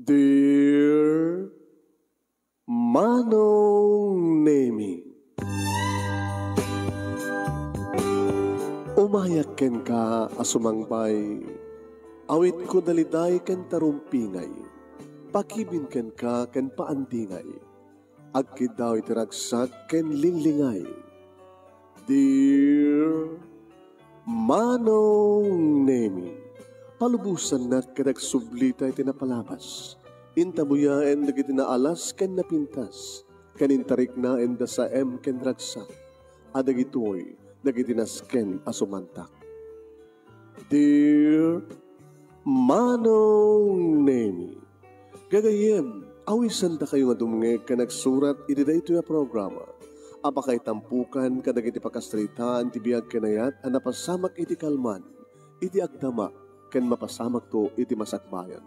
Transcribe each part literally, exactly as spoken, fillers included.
Dear Manong Nemi, umayak kenka a sumangbay, awitko daliday ken tarumpingay, pakibin kenka ken paandingay, agkiddaw iti ragsak ken linglingay. Dear Manong Nemi, palubosannak ket agsublita iti napalabas. Intabuyaen dagiti naalas ken napintas, ken intariknaen da saem ken ragsak, a dagitoy dagiti nasken a sumantak. Dear Manong Nemi, gagayyem, awisandakayo nga dumngeg ken agsurat iti daytoy a programa a pakaitampukan kadagiti pakasaritaan ti biag ken ayat a napasamak iti kalman, iti agdama, ken mapasamakto iti masakbayan.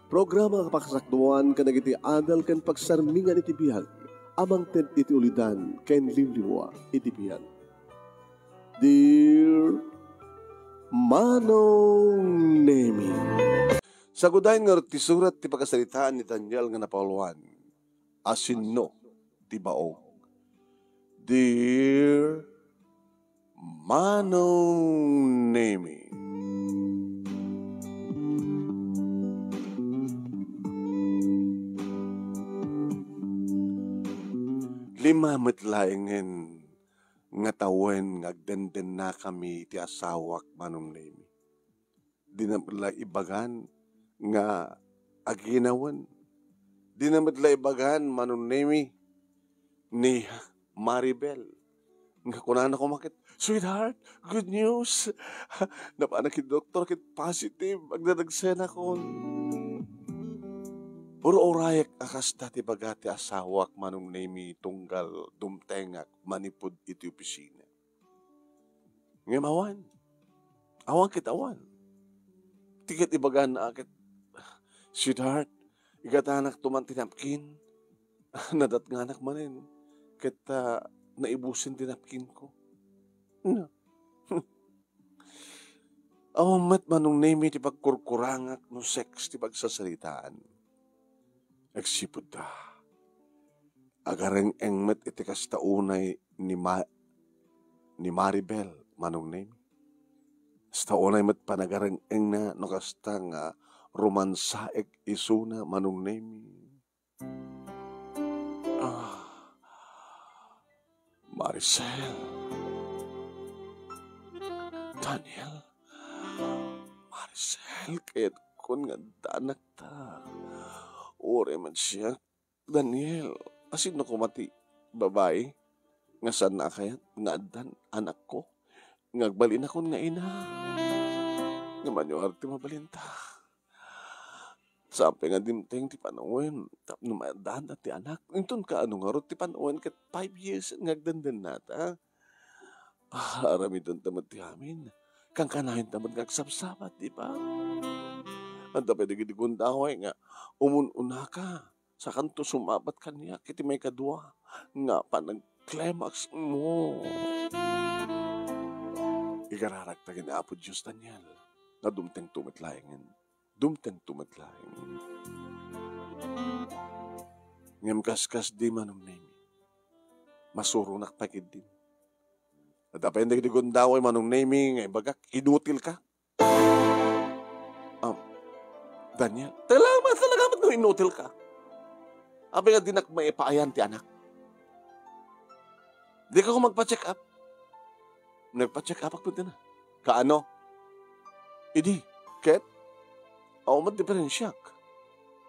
Programa nga pakasakduan kadagiti adal ken pagsarmingan iti biag a mangted iti ulidan ken liwliwa iti biag. Dear Manong Nemi. Sagudayen ngarud ti surat ti pakasaritaan ni Daniel nga napauluan, Asinno ti Baog. Dear Manong Nemi. Lima met laengen nga tawen nga agdendennakami ti asawak, Manong Nemi. Dina met la ibagan nga aginawen. Dina met la ibagan, Manong Nemi, ni Maribel. Nga kunana koma ket, "Sweetheart, good news! Napanak iti doktor ket positive, agdadagsenakon." Ur-urayek a kasta ti baga ti asawak, Manong Nemi, tunggal dumtengak manipud iti opisina. Ngem awan. Awan ket awan. Ti ket ibagana ket, "Sweetheart, igatanak to man ti napkin. Nadatnganak manen. Ket, ah, naibusen ti napkinko." No. Awan met, Manong Nemi, ti pagkurkurangak no sex ti pagsasaritaan. Agsipud ta, agareng-eng met iti kasta unay ni Ma-, ni Maribel, Manong Nemi. Kasta unay met panagareng-engna no kasta nga romansaek isuna, Manong Nemi. Ah, Maricel. Daniel. Maricel, kayatkon nga addanak ta. Uray met siak, Daniel, asinno koma ti babai nga saanna a kayat nga addan anakko nga agbalinakon nga ina? Nga mano ngarud ti mabalinta? Sapay nga dimteng ti panawen tapno maaddaanna ti anak. Inton kaano ngarud ti panawen ket five years nga agdendennata? Ah, aramidenta met ti amin. Kankanayonta met nga agsabsabat, di ba? Adda pay dagiti gundaway nga umun-unaka, sakanto sumabat kaniak iti maikadua nga panag-climax mo. Igararagta ken Apo Dios, Daniel, nga dumtengto met laengen. Dumtengto met laeng. Ngem kaskasdi, Manong Nemi, masuronak pay ketdin. Adda pay dagiti gundaway, Manong Nemi, nga ibagak, inutilka. Um, Daniel, talaga, talaga met no inutilka. Apay nga dinak maipaayan ti anak. Dika ko magpa-check up. Nagpa-check up ako din. Kaano? Idi, ket? Awan met diferensiak.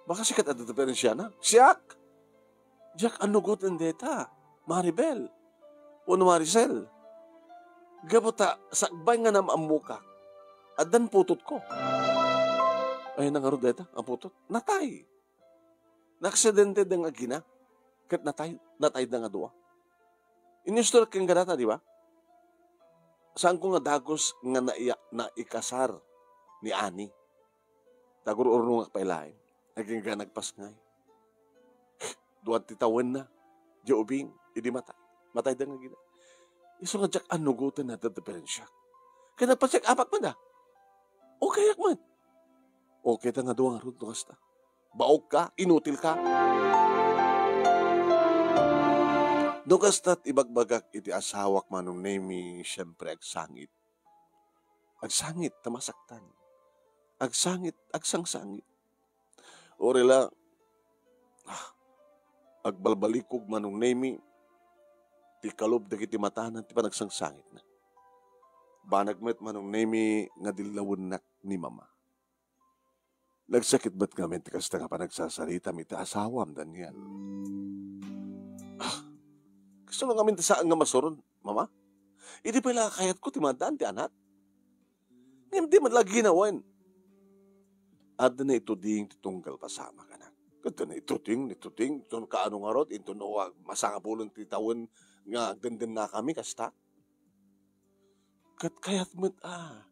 Baka sikat adda diferensiana. Siak! Diak annugoten deta, Maribel. Wenno Maricel. Gapu ta sakbay nga nam-ammoka. Addan putotko. Ay, nangarud deta, ang putot. Natay. Naaksidente deng agina, ket natay, natayda nga dua. Inistorya ken kadata, di ba? Saanko nga dagus nga naiya-, naikasar ni Ani. Tagur-urnongak pay laeng. Agingga nagpasngay. Dua ti tawenna, di ubing, idi matay. Matayda nga agina. Isu nga diak annugoten na diferensiak. Kaya nagpa-check up-ak man da. Okay-ak man. Okay ta nga dua ngarud no kasta. Baogka, inutilka. No kasta't ibagbagak iti asawak, Manong Nemi, siempre agsangit. Agsangit ta masaktan. Agsangit, agsangsangit. Uray la, ah, agbalbalikog, Manong Nemi, ti kalub dagiti matana ti panagsangsangitna. Banag met, Manong Nemi, nga dillawennak ni Mama. Nagsakit met ngamin ti kasta nga panagsasaritam iti asawam, Daniel. Ah, kasano ngamin ti saan nga masuron, Mama? Idi pay la kayatko ti maaddaan ti anak. Ngem di met la ginawen. Adda naituding ti tunggal pasamak, anak. Adda naituding, naituding, inton kaano ngarud, inton no, ah, masangapulen ti tawen nga agdendennakami, kasta. Ket kayat met, ah,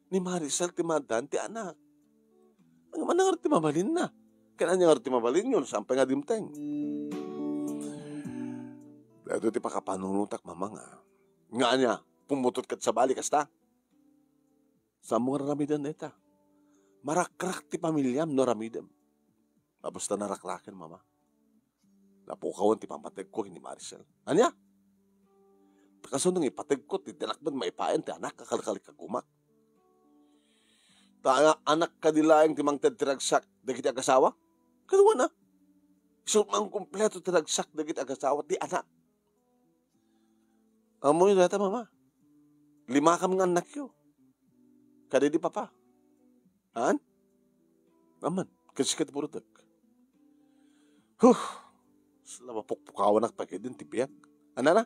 ni Maricel ti maaddaan ti anak. Ngem ania ngarud ti mabalinna? Ken ania ngarud ti mabalinyo no saan pay nga dimteng? Daytoy ti pakapanunotak, Mama, nga, nga ania, pummutot ket sabali, kasta? Saanmo nga aramiden dayta? Marakrak ti pamiliam no aramidem. Mabasta narakraken, Mama. Napukawen ti pammategko ken ni Maricel. Ania? Ta kasano nga ipategko ti dinak met maipaay ti anak a kalkalikagumak? Ta anak kadi laeng ti mangted ti ragsak dagiti agasawa? Kaduana, isu mangkumpleto ti ragsak dagiti agasawa ti anak. Ammoyo dayta, Mama. Limakam nga annakyo. Kadi di Papa. Haan? Aman, kasika ti purotek. Huh! Kasla mapukpukawanak pay ketdin ti biag. Ania na?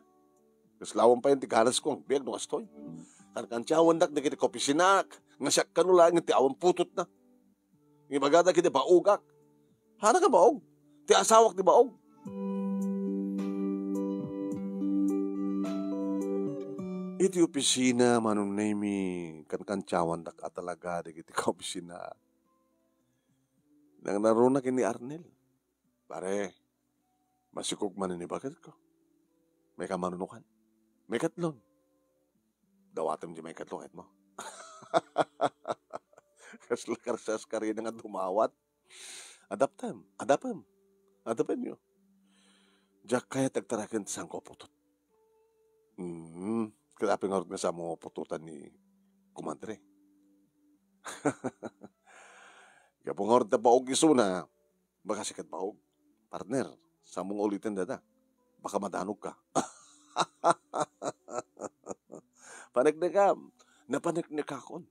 Kasla awan pay ti ganasko nga agbiag no kastoy. Kankantiawandak dagiti kaopisinak nga siak kano laeng ti awan putotna. Ibagada ket baogak. Haan nga baog? Ti asawak ti baog. Iti opisina, Manong Nemi, kankantiawandak a talaga dagiti kaopisina. Nangnaruna ken ni Arnel. Pare, masikog manen ni baketko. Maikamanunukan. Maikatlon. Dawatem ti maikatlo, kayatmo? Kasla karsaskarina nga dumawat. Adaptem, adapem. Adapenyo. Diak kayat agtaraken ti sangko a putot. Mm, ket apay ngarud nga saanmo nga putotan ni kumadre? Gapu ngarud ta baog isuna, baka sika ti baog. Partner, saanmo nga uliten dayta? Baka madanogka. Paneknekam, napaneknekakon.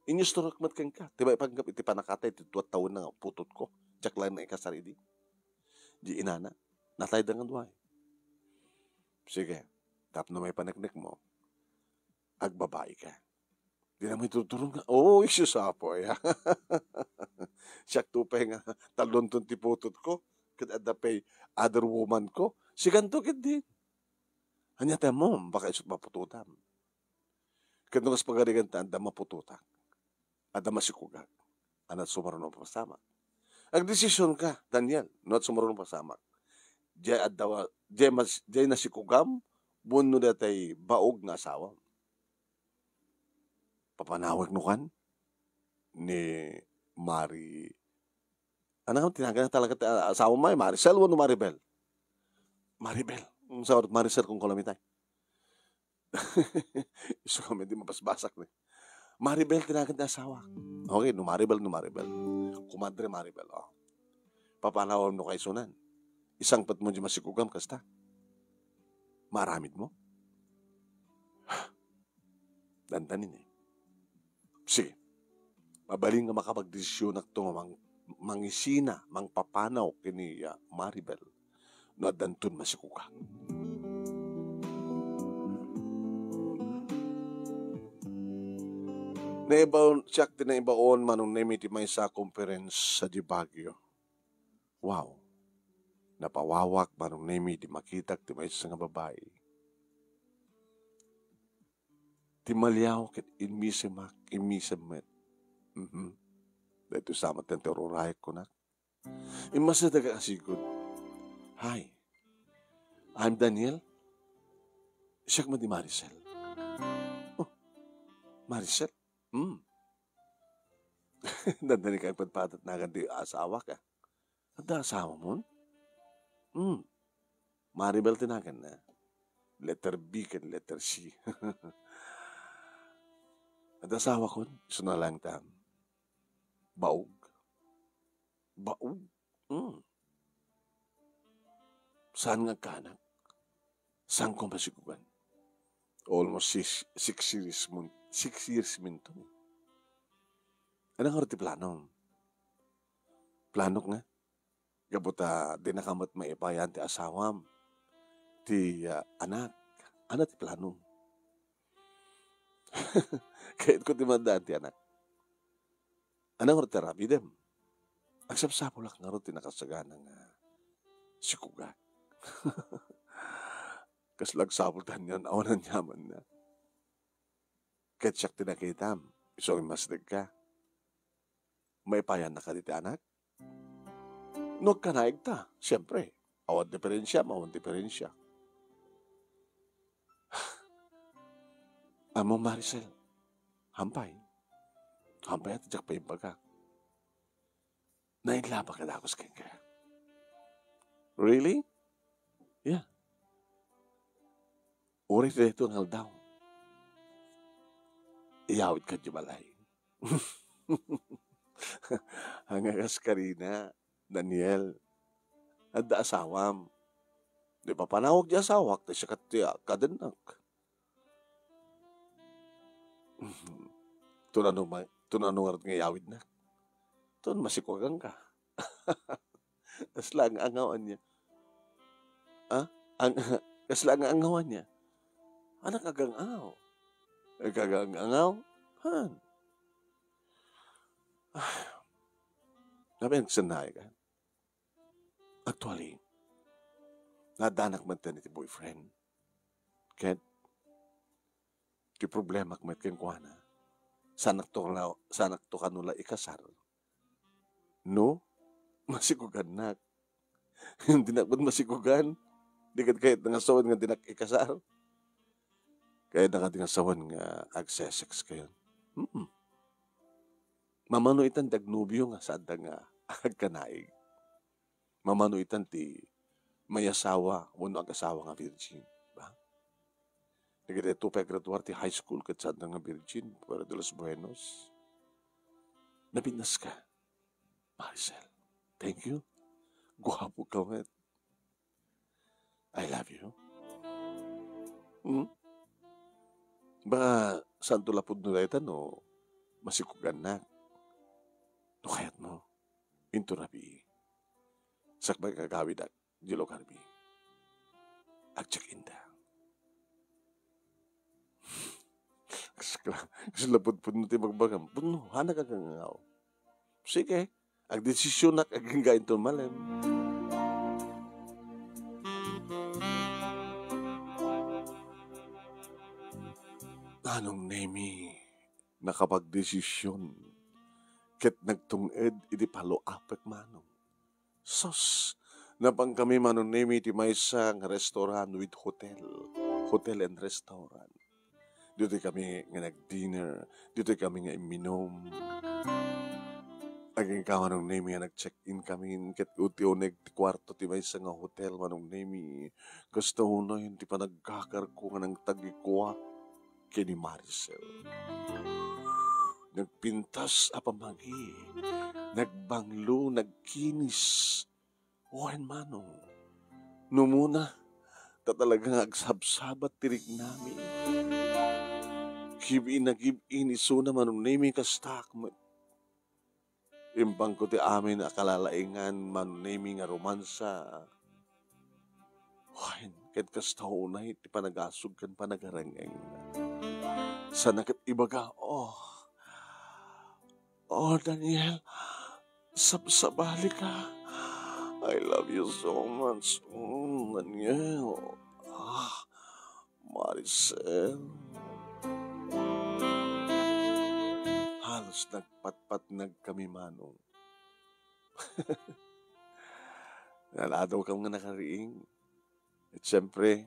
Inyustorak met kenka ti maipanggep iti pannakatay ti dua a tawen nga putotko, diak laeng naikasar idi. Di inana, natayda nga dua. Sige, tapno maipaneknekmo, agbabaika. Di na maituturon nga, oo, isu sa apo, ya. Siak to pay nga talonton ti putotko, ket adda pay other woman ko. Sikanto ketdin. Ania ti ammom, baka isut' maputotam. Ket no kas pagarigan ta, adda maputotak. Adda masikogak. Ania ti sumaruno a mapasamak? Agdesisionka, Daniel, no ania ti sumaruno a mapasamak. Diay adda, diay mas-, diay nasikogam, wenno daytay baog nga asawam. Papanawek no kan ni Mari-, ano nga tinagan talaga ti, ah, asawa mo, Maricel wenno Maribel? Maribel. Ang saurot, Maricel, kung kalamitay. Isu kami di mabasbasak ni. Maribel, tinagan ti asawa. Okay, no Maribel, no Maribel. Kumadre Maribel, oh. Papanawam no kaisunan. Isangpet mo di masikugam, kasta. Maaramid mo. Dandanin, eh. Sige. Mabalin nga makapagdesisionakto nga mang-, mangisina, mangpapanaw ken ni, ah, Maribel no addanton masikugak. Naibaon, siak ti naibaon, Manong Nemi, ti maysa a conference sa di Baguio. Wow. Napawawak, Manong Nemi, di makitak ti maysa nga babai. Ti maliaw ket immisemak, immisem met. Mhm. Daytoy sa met ti ururayek kunak. Immasidagak a sigud. "Hi, I'm Daniel. Siak met ni Maricel." "Oh, Maricel?" "Hmm." Dandani kay agpadpadat nagan ti asawak, ah. Adda asawamon? Hmm. Maribel ti naganna. Letter B ken letter C. Adda asawakon, isuna laeng ta. Baog. Baog? Hmm. Saan nga agkaanak? Saanko masikugan? Almost six, six years mon-, six years minto. Ania ngarud ti planom? Planok nga? Gapu ta dinaka met maipayan ti asawam, ti, ah, anak. Ania ti planom? Kayatko ti maaddaan ti anak. Ania ngarud ti aramidem? Agsapsapulak ngarud ti nakasagana nga sikugak. Kasla agsapul ti anian, awan aniamanna. Ket siak ti nakitam, isu nga immasdegka. Maipayanna kadi ti anak? No agkanaig ta, siempre, awan diferensiam, awan diferensiak. Ammom, Maricel, hampay. Hampay a ti diak paimbagak. Nailabak a dagus kenka. Really? Yeah. Uray ti daytoy nga aldaw, iyawidka idiay balay. Ania kas karina, Daniel? Adda asawam. Di papanawag ti asawak, ta siak ti kadennak. Tunano ma-, tunano ngarud nga iyawidnak? Tun masikuganka. Kasla ang-angaw ania? Ha? Ang, kasla ang-angaw ania? Anak agang-aw. Agang-angaw? Han. Ah, nabiyan kasanayan ka? Actually, naaddanak met iti boyfriend. Ket, ti problemak met kenkuana, saanakto la, saanakto kano la ikasar. No? Masikugannak. Dinak met masikugan. Di ket kayatna nga sawen nga dinak ikasar. Kayatna kadi nga sawen nga agsesex kayon. Hmm. Mamano itan ti agnobio nga saanda nga agkanaig. Mamano itan ti mayasawa wenno agasawa nga virgin, ba? Dagiti adu pay agraduar ti high school ket saanda nga virgin, fuera de los buenos. Napintas ka, Maricel. Thank you. Guapo ka met. I love you. Hmm? Baka saanto la pudno dayta no masikugannak. No kayatmo, inton rabii, sakbay nga agawidak idiay lugarmi, ag-check-in ta. Kasla, kasla pudpudno ti ibagbagam. Pudno, hanak agang-angaw. Sige, agdesisionak agingga inton malem. Manong Nemi, nakapagdesision ket nagtung-ed iti paloapek, Manong. Sus, napangkami, Manong Nemi, iti maysa nga restaurant with hotel. Hotel and restaurant. Ditoy kami nga nag-dinner, ditoy kami nga imminum. Agingga, Manong Nemi, nga nag-check-in kami, ket uti uneg ti kuarto ti maysa nga hotel, Manong Nemi. Kasta unay ti panagkakarko nga nangtagikuak ken ni Maricel. Nagpintas a pamagi, nagbanglo, nagkinis. Wen, Manong, numona, ta talaga nga agsabsabat ti rignami. Give-in a give-in isuna, Manong Nemi, kastaak met. Imbangko ti amin a kalalaingan, Manong Nemi, nga romansa. Wen, ket kasta unay ti panagasog ken panagareng-engna. Sana ket ibaga, oh, oh, Daniel, sabsabalika. I love you so much. Mm, Daniel. Ah, Maricel. Halos nagpatpatnag kami, Manong. Naladaw kam nga nakariing. At siyempre,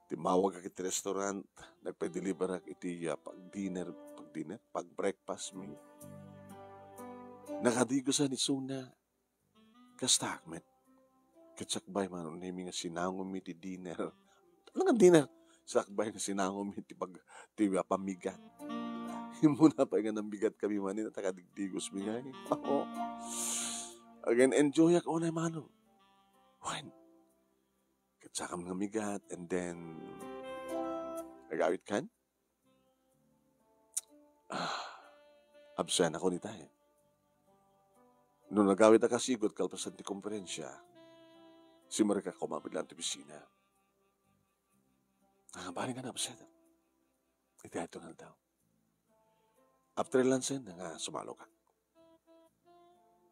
timmawagak iti restaurant, nagpa-deliverak iti, ah, pag-dinner, pag-dinner, pag-breakfast mi. Nakadigosan isuna. Kastak met. Ket sakbay, Manong Nemi, nga sinangonmi ti dinner. Ano nga dinner? Sakbay nga sinangonmi ti pag-, ti pamigat. Immuna pay nga namigat kami manen, ta kadigdigosmi ngay. Oo. Again, enjoyak unay, Manong. Wen. Ket sakam nga migat, and then, nagawid kan? Ah, absent ako ni tayo. No nagawid a kasigot kalpasan ti komperensya, simrek ako mapidlan ti opisina. Ah, bali nga na, absent. Iti ato nga daw. After lunch, eh, nga sumalo ka.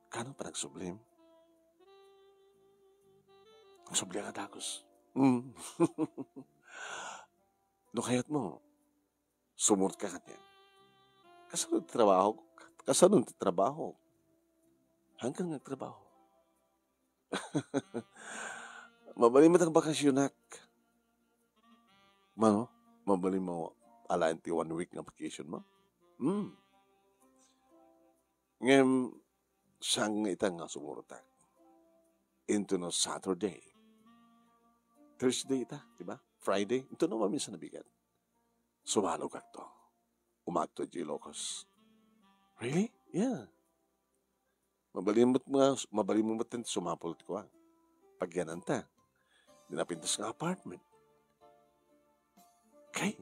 Kano pa nagsublim? Nagsubli ka, Takos. Mm. No kayat mo, sumurot ka kanya. Kasano ti trabaho? Kasano ti trabaho? Hanggang nagtrabaho. Mabalin mo tang bakasyonak. Mano, mabalin mo alaen ti one week nga vacation mo? Hmm. Ngem, saan nga ita nga sumurotak? Into no Saturday. Thursday ita, di ba? Friday. Into no maminsan nabigat. Sumalog akto. Umakto di Ilocos. Really? Yeah. Mabalin mo nga, mabalin mo met sumapul ti kua. Pagyananta. Di napintas nga apartment. Kay,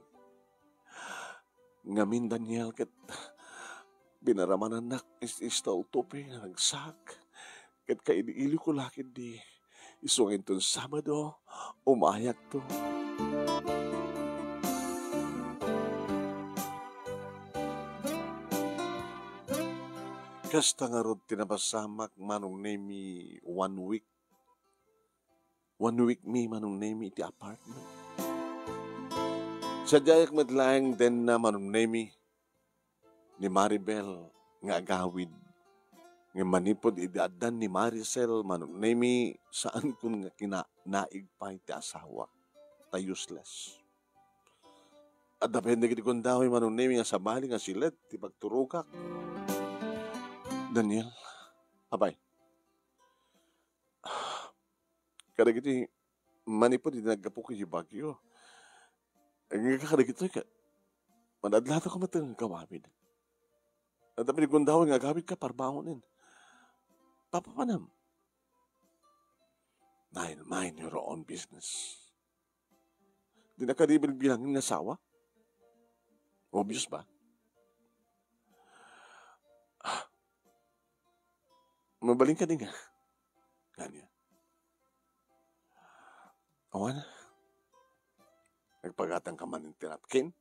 ngamin, Daniel, ket pinaramanannak is, is ta utopi nga nagsak. Ket kaili-ili ko lakid di isu nga inton Sabado, umayakto. Kasta ngarud ti napasamak, Manong Nemi, one week. One week mi, Manong Nemi, iti apartment. Sadiayak met laeng denna, Manong Nemi, ni Maribel nga agawid. Nga manipud idi addan ni Maricel, Manong Nemi, saankon nga kinanaig pay ti asawak. Ta useless. Adda pay dagiti gundaway, Manong Nemi, nga sabali nga silet ti pagturogak. Daniel, apay, kadagiti manipud idi naggapu iti Baguio. Nga kadagitoy ka, manadlato ka met nga agawid. Adda pay gundaway nga agawid ka, parbangonen. Papapanam. Mind, mind your own business. Di na kadi bilbilangen nga asawa? Obvious ba? Ah. Mabalin ka di nga. Nga niya. Awan. Nagpagatang ka man ti napkin?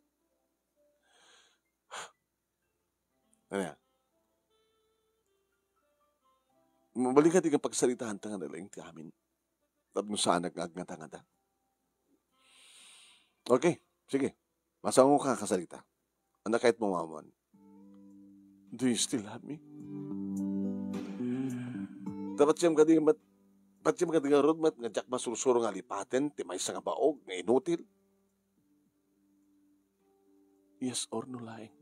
Ano yan? Mabalin ka di nga pagsaritaan ta nga nalaing ti amin. Tapno saanak nga agngata-ngata. Okay, sige. Masango ka kasarita. Ania kayat mo nga ammoan? Do you still love me? Ta patiem kadi met, patiem kadi ngarud met nga diak masursuro nga alipaten ti maysa nga baog nga inutil? Yes or no laeng.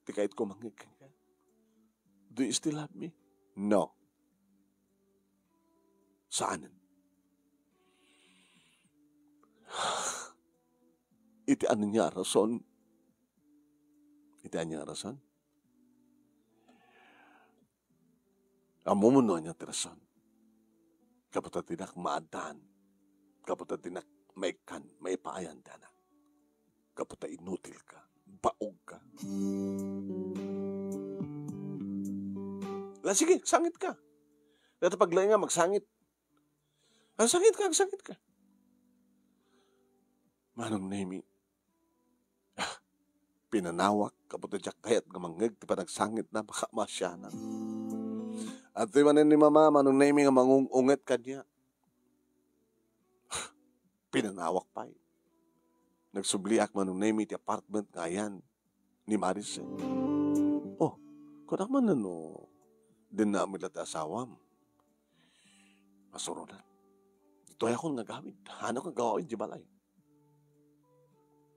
Ti kayat ko mangngeg kenka. Do you still love me? No. Saanen. Iti ania a rason? Iti ania a rason? Ammom no ania ti rason. Gapu ta dinak maaddaan. Gapu ta dinak maikkan, maipaayan ti anak. Gapu ta inutil ka, baog ka. La, sige, sangit ka. Data paglaing nga magsangit. Agsangit ka, agsangit ka. Manong Nemi, ah, pinanawak, gapu ta diak kayat nga mangngeg ti panagsangitna, makaamasianak. Adtoy manen ni Mama, Manong Nemi, nga mangung-unget kaniak. Pinanawak pay. Nagsubliak, Manong Nemi, ti apartment nga ayan ni Maricel. Oh, kunak man no, dinna met la ti asawam. Masuronak. Ditoy akon nga agawid. Hanok nga gawain di balay.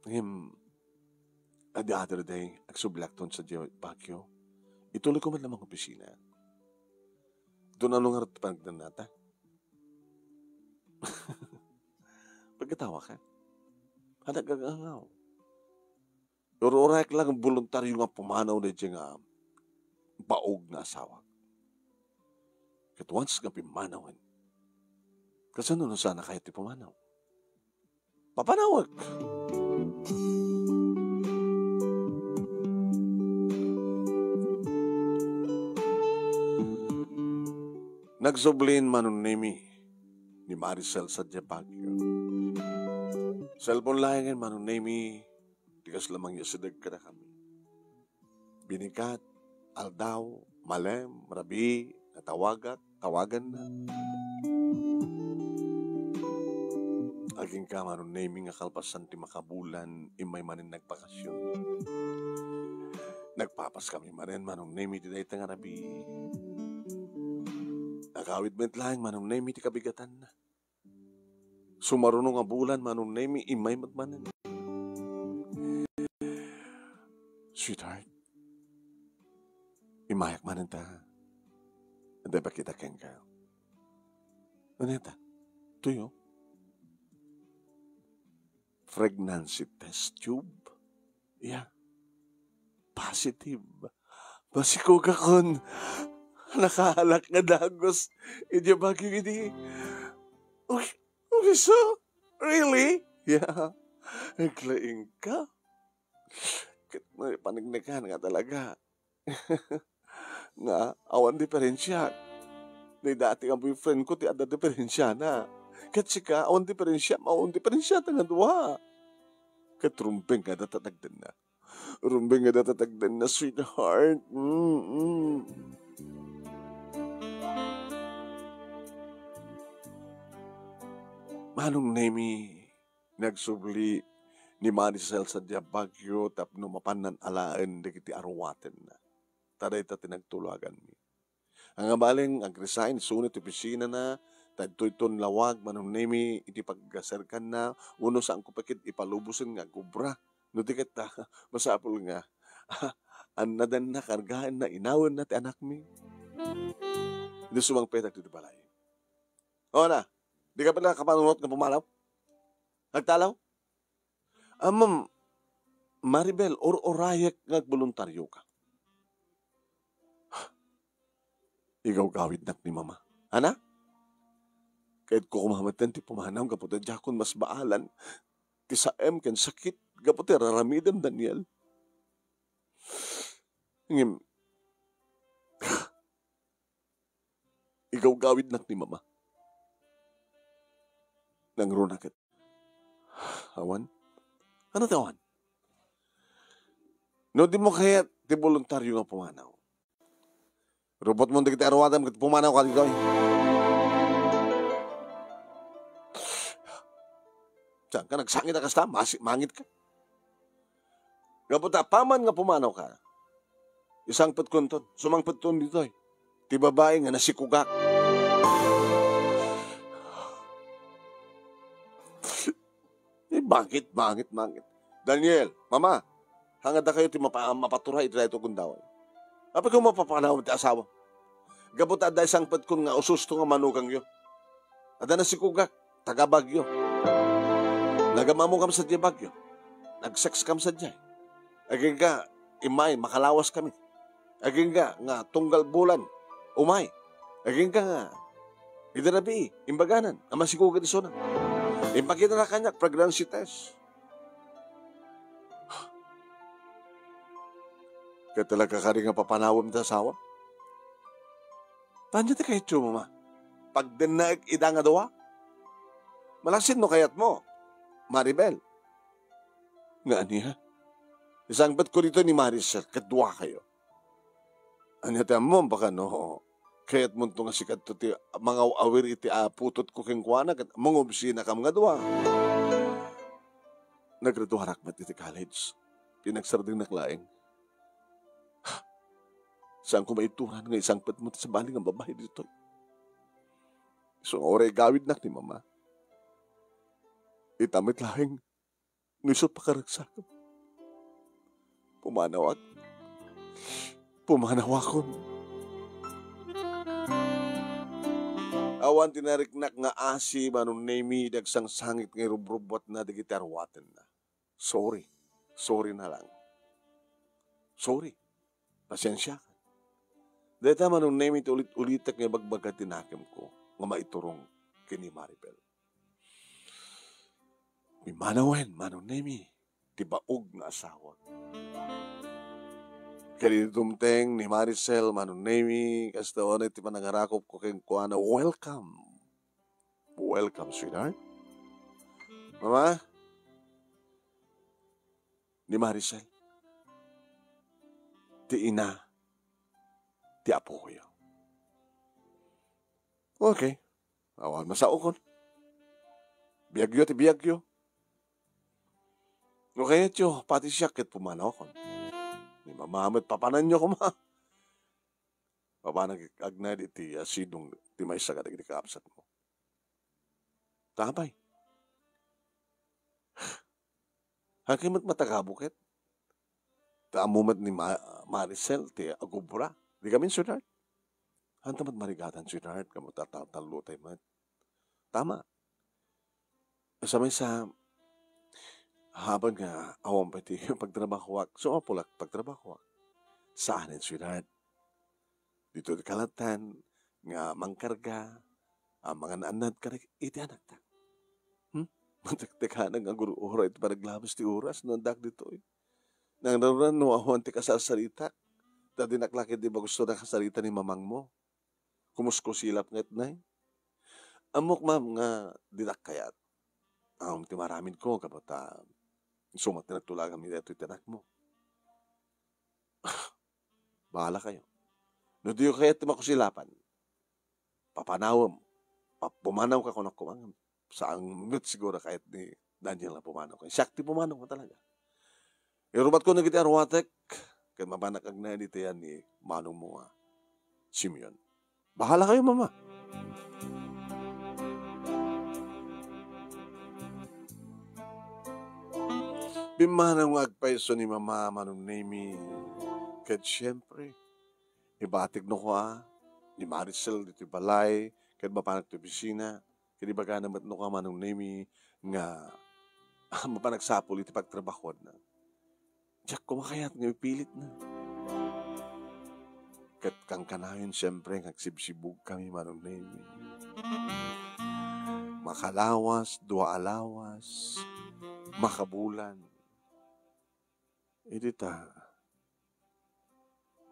Ngem, a, the other day, agsubliakton sadiay Baguio. Ituloy ko met la mangopisina. Duna no ngarud ti panagdannata. Pagkatawa ka. Anak gagangaw. Ur-urayak lang voluntaryo nga pumanaw daydiay nga baog nga asawa. Ket once nga pimmanawen, kasano no saan a kayat ti pumanaw? Papanawek. Nagsublin Manong Nemi ni Maricel sadiay Baguio. Cellphone laengen Manong Nemi, ti kasla mangyasideg kadakami. Binigat, aldaw, malem, rabii, natawagak, tawaganna. Agingga Manong Nemi nga kalpasan ti makabulan, immay manen nagbakasyon. Nagpapaskami manen Manong Nemi ti dayta nga rabii. Agawid met laeng Manong Nemi ti kabigatanna. Sumaruno nga bulan Manong Nemi, immay met manen. Sweetheart, immayak manen ta. Adda ipakita kenka. Ania ta? Tuyo? Pregnancy test tube? Yeah. Positive. Masikogakon. Nakaalak nga dagus idiay Baguio idi. Uy, uy, so? Really? Yeah. Naglaing ka? Ket may panagnagan nga talaga. Nga, awan diferensia. Ni dati nga boyfriend ko, ti adda diferensiana. Ket sika, awan diferensia, awan diferensia ta nga dua. Ket rumbeng nga data tagdenna. Rumbeng nga data tagdenna, sweetheart. Mm-mm. Manong Nemi, nagsubli ni Maricel sadiay Baguio tapno mapannan alaen dagiti aruatenna. Ta dayta ti nagtulaganmi. Ania bale, ag-resign isu ti opisinana, ta ditoyton lawag Manong Nemi iti pagserkanna, wenno saanko pay ket ipalubosen nga agobra. No di ket ta, masapul nga, annadanna, kargaenna, inawenna ti anakmi. Idi sumangpetak ditoy balay. O na, di ka pala kapanunot nga pumanaw? Agtalaw? Ammom, Maribel, ur-urayek nga agboluntaryoka. Igawgawidnak ni Mama. Ana? Kayatko koma metten ti pumanaw gapu ta diakon masbaalan ti saem ken sakit gapu ti ar-aramidem, Daniel. Ngem, igawgawidnak ni Mama. Nangruna ket. Awan? Ania ti awan? No dimo kayat ti boluntaryo nga pumanaw, rupotmo dagiti aruatem ket pumanawka ditoy. Saanka nagsangit a kasta? Masi-, mangitka. Gapu ta apaman nga pumanawka, isangpetkonton, sumangpetton ditoy ti babai nga nasikogak. Eh, bangit, bangit, bangit. Daniel, Mama, ania dakayo ti mapa-, mapaturay iti daytoy gundaway? Apay koma mapapanaw ti asawa? Gapu ta adda isangpetkon nga ususto nga manugangyo. Adda nasikogak, taga Baguio. Nagamamokam sadiay Baguio. Nag-sex kam sadiay. Agingga, immay, makalawaskami. Agingga nga tunggal bulan, umay. Agingga nga idi rabii, imbaganan a masikogak isuna. Impakitana kaniak pregnancy test. Ket talaga kadi nga papanawem ti asawa? Ania ti kayatyo, Mama? Pagdennaek ida nga dua? Malaksid no kayatmo, Maribel. Nga ania? Isangpetko ditoy ni Maricel ket duakayo. Ania ti ammom, baka no kayatmonto nga sika ti mangaw-awir iti, ah, putotko kenkuana ket mangobsinakam nga dua. Nagraduarak met iti college. Pinagsardengnak laeng. Saanko maituran nga isangpetmo ti sabali nga babai ditoy. Isu nga uray igawidnak ni Mama, ita met laeng no isu pakaragsakam. Pumanawak. Pumanawakon. Awan ti nariknak nga asi, Manong Nemi, idi agsangsangit nga irubrubbuatna dagiti aruatenna. Sorry. Sorry na lang. Sorry. Pasensiakan. Dayta, Manong Nemi, ti ulit-ulitek nga ibagbaga ti nakemko nga maiturong ken ni Maribel. Pimanawen, Manong Nemi, ti baog nga asawak. Ket idi dumteng ni Maricel, Manong Nemi, kasta unay ti panangarakupko kenkuana, "Welcome. Welcome, sweetheart." "Mama, ni Maricel, ti ina ti apoyo." "Okay. Awan masaokon. Biagyo ti biagyo. No kayatyo, pati siak ket pumanawkon. Ni Mama met, papananyo koma." Papanag-, agnaed iti asidong ti maysa kadagiti kakabsatmo. "Ta apay? Haankayo met matagabo ket? Ta ammo met ni Ma-, Maricel ti agubra. Di kami, sweetheart. Haanta met marigatan, sweetheart, ngem ta-, ta-, tallo tayo met." Tama. Sa maysa, haban nga awan pay ti pagtrabahoak, sumapulo ti pagtrabahoak. Saanen, sweetheart? Ditoy ti kalatan nga mangkarga a mangan-annad kadagiti anakta. Hmm? Matektek nga agur-uray ti panaglabas ti oras no addaak ditoy. Nangruna no awan ti kasarsaritak, ta dinak la ketdi magusto nakasarita ni mamangmo. Kumuskusilap nga itnay. Ammok, ma'am, nga dinak kayat. Awan ti maramidko, gapu ta isu met ti nagtulaganmi daytoy ti anakmo. Bahala kayo. No diyo kayat ti makusilapan, papanawem. Pa-, pumanawka, kunak koma, saan met siguro kayat ni Daniel nga pumanaw. Kay siak ti pumanaw nga talaga. Irubatko dagiti aruatek, ket mapanak agnaed iti ayan ni manongmo nga Simeon. Bahala kayo, Mama. Pimmanaw nga agpayso ni Mama, Manong Nemi. Ket siempre, ibatikno koma ni Maricel ditoy balay, ket mapanak ti opisina, ket ibagana met no koma, Manong Nemi, nga mapan agsapul iti pagtrabahoanna. Diak koma kayat nga ipilitna. Ket kankanayon, siempre, nga agsibsibugkami, Manong Nemi. Makalawas, dua a lawas, makabulan. Idi ta,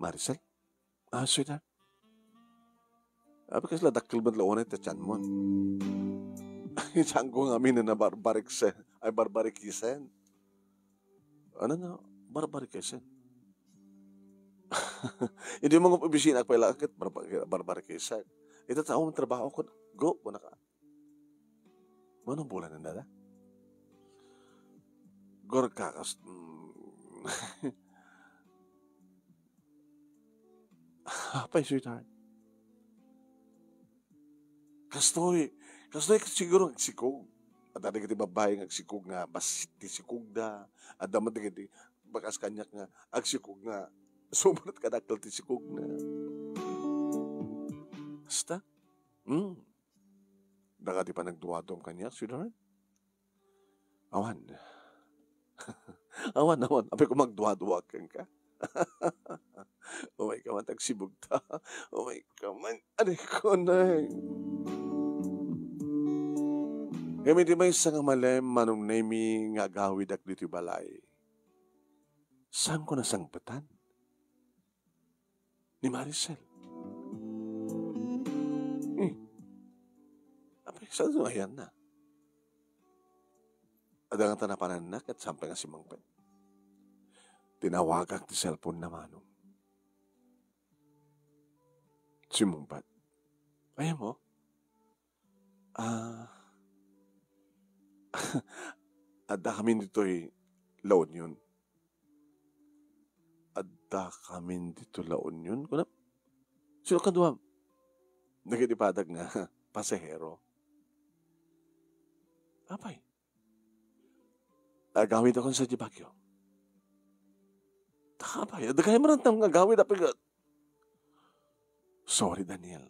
Maricel? Ah, sweetheart. Apay, kasla dakkel met la unay ti tianmo. Saanko ngamin a barbariksen. Ay, barbarikisen. Ano nga? Barbarikisen. Idi mangup-, obisina pay la ket barbar-, barbarikisen. Ita tao, trabaho ko. Go, kunaka. Mano bulan na da? Gorka kas-, mm. Apay, sweetheart? Kastoy, kastoy siguro agsikog. Adda dagiti babbai nga agsikog nga bas ti sikogda. Adda met dagiti bakas kaniak nga agsikog nga sobra kadakkel ti sikogna. Basta. Hmm. Dagiti panagduaduam kaniak, sweetheart? Awan. Awan, awan. Apay ko magduaduak kenka. Umay ka man, agsibugta. Umay ka man. Aray ko, nay. Ngem iti maysa nga malem, Manong Nemi, nga agawidak ditoy balay, saanko nasangpetan ni Maricel. Hmm. Apay, saan nga ayanna? Adda ngata napananna ket saan pay nga simmangpet. Tinawagak ti cellphone na, manong. Simmungbat. Ayan mo? Ah, adda kami ditoy La Union. Adda kami ditoy La Union? Kuna, sino kadua? Dagiti padak nga pasahero. Apay, agawidakon sadiay Baguio. Apay, adda kayo marantam nga agawid, apay nga, sorry, Daniel.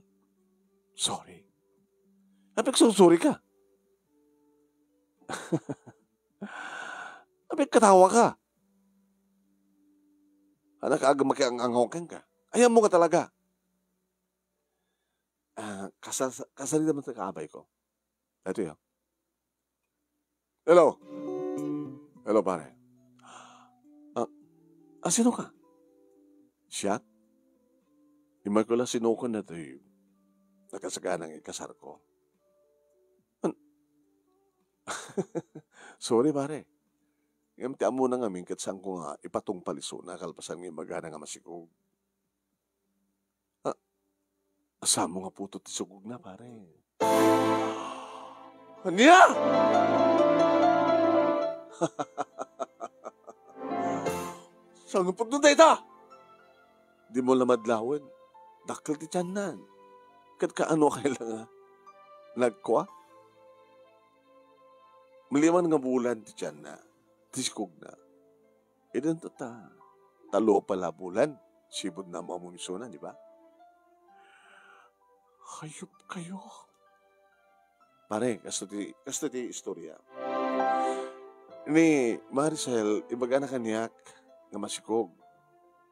Sorry. Apay agsursuri ka? Apay agkatawa ka? Anak, aga makiang-angaw kenka. Ayan mo ka talaga. Ah, kasas-, kasarita man ta ka abay ko. Ito yun. Hello. Hello, pare. Ah, ah, sino ka? Siya? Imbag ko la sinuko na ito'y nakasaganang ikasar ko. An-, Sorry, pare. Ngem ti ammona ngamin ket saan ko nga ipatungpal isuna kalpasan nga imbagana nga masikog. Ah, asamo nga putot ti sukogna, pare. Ania? Saan nga pudno dayta? Dimo la madlawen. Dakkel ti tianna. Ket kaano kay la nga nagkua? Lima nga bulan ti tianna, ti sukogna. Idinto ta, tallo pay la bulan, sibud na maamom isuna, di ba? Hayop kayo. Pare, kasto ti, kasto ti istorya. Ni Maricel, ibagana kaniak nga masikog.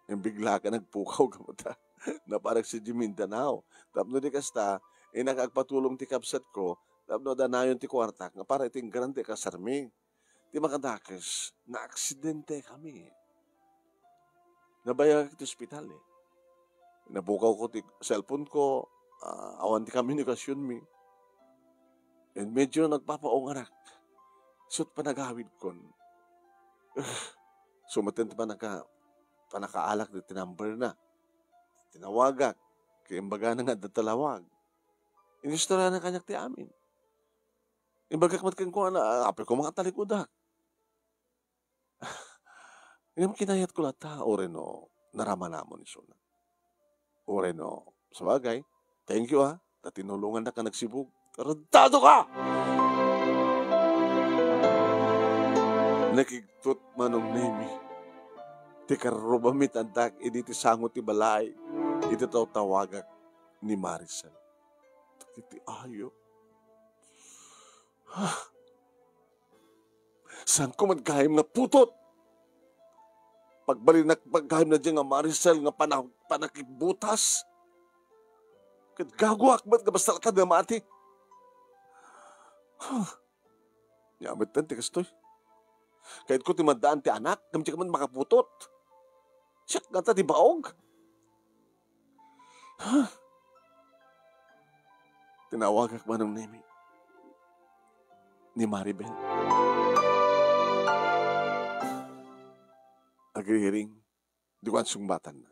Nga bigla ka nagpukaw, kamata. Naparak sidi Mindanao. Tapno di kasta, innak agpatulong ti kabsat ko, tapno danayon ti kuartak, nga para iti ingrande kasarmi. Ti makadakes, naaksidente kami. Nabayag ti ospital, eh. Napukaw ko ti cellphone ko, ah, awan ti komunikasyonmi. And medyo nagpapaungarak. Sut panagawid kon. Sumaten ti panaka-, panakaalak ti number na. Tinawagak. Kaya imbagana nga adda talawag. Inistorya na kaniak ti amin. Imbagak met kenkuana, apay ko makatalikudak. Ngem kinayatko latta, uray no, naramanamon isuna. Uray no, sabagay, thank you, ah, ta tinulongannak nga nagsibug. Tarantado ka! Nakigtot, Manong Nemi. Ti karrubami tantak idi ti sango ti balay, iti tawtawagak ni Maricel. Iti ayo. Saanko met gayam nga putot. Pagbalinak gayam na diay nga Maricel nga pana-, panakigbutas. Ket gaguak met nga basta latta nga mati. Huh. Nia metten ti kastoy. Kayatko ti maddaan ti anak, ngem dika met makaputot. Siak ngata ti baog. Huh. Tinawagak, Manong Nemi, ni Maribel. Agriring, di ko sungbatanna.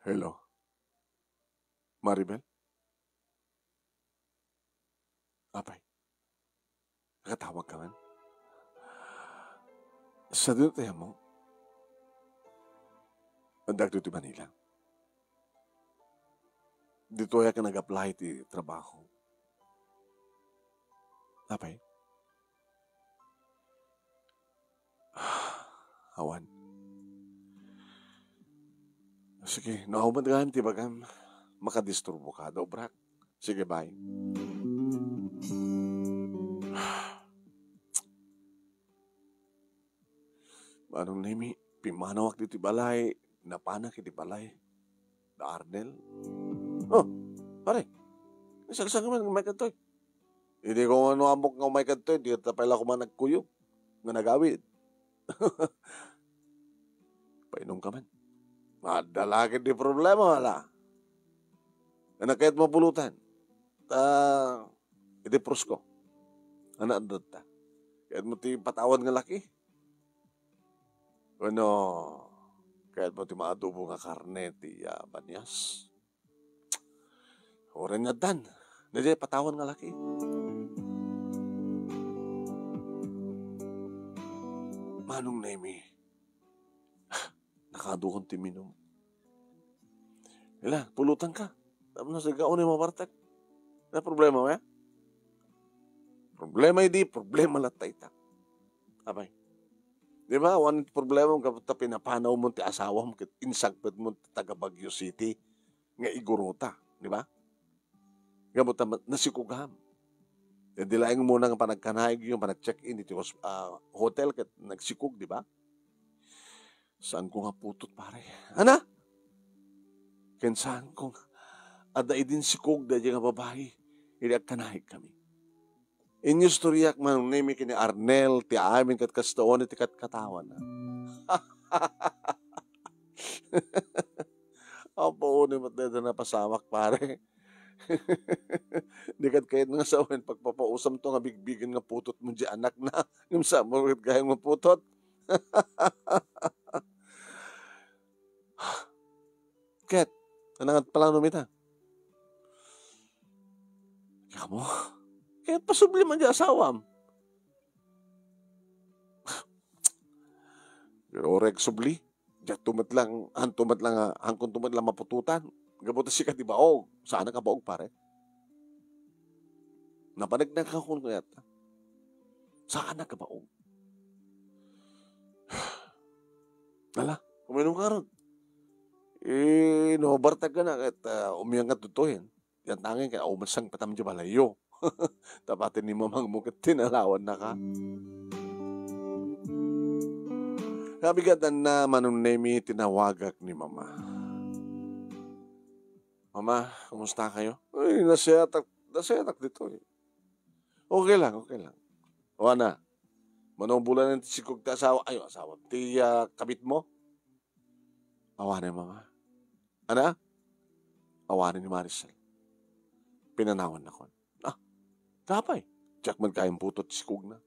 Hello? Maribel? Apay? Nakatawag ka man? Sadino ti ammom? Adda ditoy Manila. Ditoyak nag-apply ti trabaho. Apay? Awan. Sige, no, awan gayam ti ibagam, makadisturbo ka, adda obrak. Sige, bye. Manong Nemi, pimmanawak ditoy balay, napanak iti balay. Da Arnel? Oh, pare, nagsagsaga man nga umay kadtoy. Idi ko nga no ammok nga umay kadtoy, dita pay la koma nagkuyog nga nagawid. Painom ka man. Adda la ketdi problema, wala. Ania kayatmo a pulutan? Ta, iti prusko. Ania adda ta? Kayatmo ti patawan nga laki? Wenno, kayatmo ti maadobo nga karne ti, ah, banias? Uray nga addan. Daydiay patawan nga laki. Manong Nemi, nakaadukon ti minum. Ila, pulutan ka. Tapno sigaon ni mabartek. Ania problema, eh? Problema idi, problema latta ita. Apay. Di ba? Awan problema mo, ta pinapanawmo ti asawam, ket insagpetmo ti taga Baguio City nga iguruta. Di ba? Gapu ta ma-, nasikugam. Idi laeng muna nga panagkanaigyo, panag-check-in iti hos-, ah, hotel ket nagsikog, di ba? Saanko nga putot, pare. Ana? Ken saanko nga adda idin sikog daydiay nga babai idi agkanaigkami. Inistoryak Manong Nemi ken ni Arnel ti amin ket kasta unay ti katkatawana. Apo, unay met dayta napasamak, pare. Di ket kayat nga sawen pagpapausamto nga bigbigen nga putotmo diay anakna. Ngem saan mo ket gayam nga putot? Ket, anangan planom ita? Kamo? Ket pasubli man diay asawam. Pero orek subli. Diak to met lang, anto met lang, ah, angkon to met lang maputotan. Gapu ta sika ti baog. Saanak a baog, pare. Napaneknek ako kayat. Saanak a baog. Ala, uminom ka ron. Eh, no, bartag ka na, ket, ah, umiyan ka tutuyen. Yan tanging kaya umasang patam di balayyo. Tapatin ni mamang mo ket tinalawan na ka. Kabigatan na, Manong Nemi, tinawagak ni Mama. "Mama, kumusta kayo?" "Ay, nasayatak, nasayatak dito eh." "Okay lang, okay lang." "O, ana, mano bulan ti sikog ti asawa, ay, asawa, ti, ah, kabit mo?" "Awanen, Mama." "Ana?" "Awanen ni Maricel. Pinanawan na kon." "Ah, apay?" "Diak man kayam putot ti sikog na.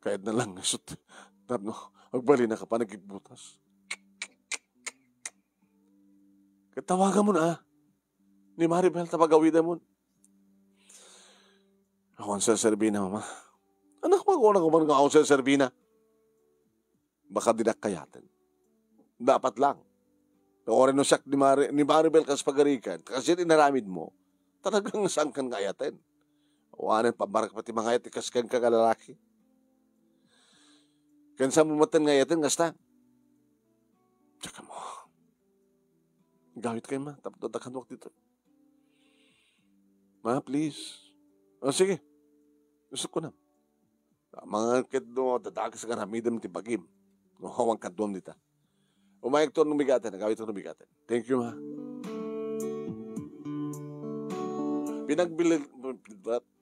Kayat na lang nga sut. Tapno, agbalin na ka pa nagigbutas." "Ket tawagan mo na, ah. Ni Maribel ta pagawiden mo." "Awan serserbina, Mama." "Anak, magulang ko man nga awan serserbina." "Baka dinak kayaten. Dapat lang. Uray no siak ni Mari-, ni Maribel kas pagarikan, kas inaramid mo, talagang sangkan nga ayaten. Awanen pammarka pati mangayat ti kas kenka nga lalaki. Ken saan mo met nga ayaten, kasta?" "Tsaka mo. Gawit kayo, Ma. Tapno dakanuak dito." "Ma, please." "O, sige. Gusto ko na. Mga ket no, dadagas nga aramidem ti bagim. No, awan kaduam dita. Umayag to no bigaten, agawid to no bigaten. Thank you, Ma." Pinagbilin,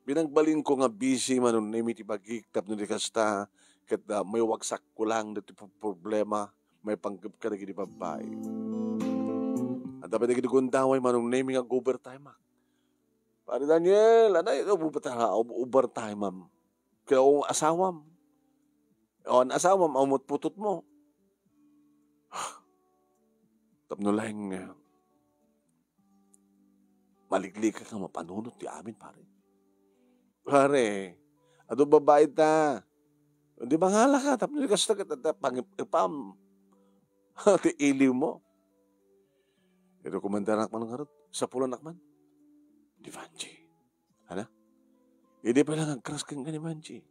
pinagbalin ko nga busy Manong Nemi ti bagik tapno di kasta, ket, ah, maiwagsak ko lang ditoy pro-, problema, maipanggep kadagiti babbai. Adda pay dagiti gundaway Manong Nemi nga ag-overtime, ah. "Pare Daniel, anay, overtime, overtime, ma'am. Kaya o asawam. O, an asawam, awan met putot mo." Tapno laeng, eh, maliglikak nga mapanunot ti amin, pare. "Pare, adu babai ta. Di mangala ka, tapno di kasta ket adda pangip-ipam ti iliw mo." Pero kumandanak man ngarud, sapulanak man. Ni Vanji. Ana? Idi pay lang agkras kenka ni Vanji.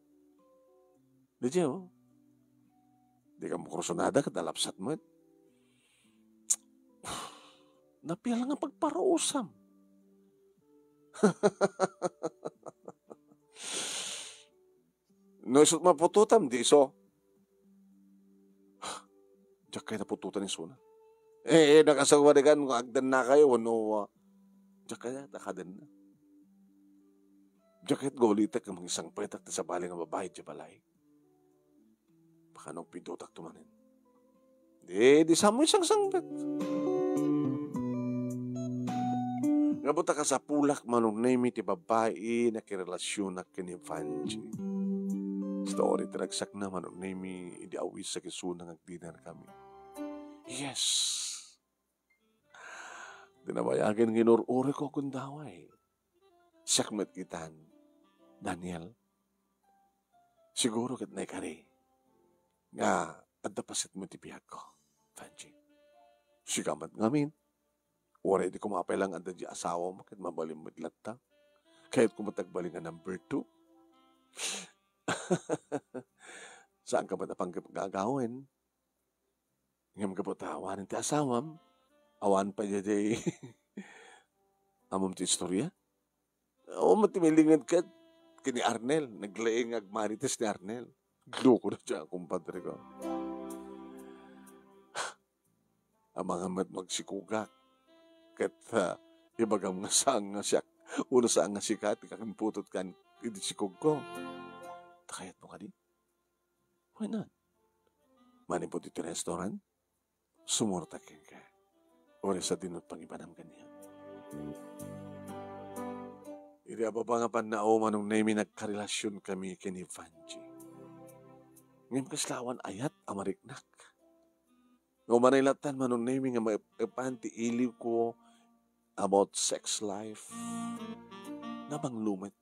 Di, oh. Di ka mo kursunada ket nalapsat met. Napial nga pagparusam. No isut maputotam, di isu. Diak kayat a putotan isuna. Eh, eh, nakasawa di kan, agdanna kayo, no, ah, diak kayat a kadanna. Diak kayat nga ulitek nga mangisangpetak ti sabali nga babai diay balay. Baka no pidotak to manen. Di, di samo isansangbet. Nga buta kasapulak Manong Nemi ti babai nakirelasyonak ken ni Vanji. Story ti ragsakna Manong Nemi idi awisak isuna nga agdinner kami. Yes. Dinabayagen nga inur-uri ko gundaway. Siak met itan, Daniel. Siguro ket naikari nga adda paset mo ti biagko, Vanji. Sika met ngamin, uray di ko maapay lang adda di asawa mo ket mabalin met latta. Kayat ko met agbalin nga number two. Saan ka met a panggep nga agawen? Ngem gapu ta awanen ti asawam, awan pay daydiay. Ammom ti istorya? Awan met ti mailinged ket ken ni Arnel, naglaing nga agmarites ni Arnel. Loko na siya, kumpadre ko. Amangan met no agsikogak. Ket, ah, ibagam nga saan nga siak, uno saan nga sika ti kakimputotkan iti sikogko. Ta kayatmo kadi? Why not? Manipud iti restaurant, sumurota kenka. Uray sadino ti pangibanam kaniak. Iti ababa nga pannao, Manong Nemy, nagkarelasionkami ken ni Vangie. Ngem kasla awan ayat a mariknak. Nga umanay lattan, Manong Nemy, nga maep-epan ti iliwko about sex life. Nabanglo met.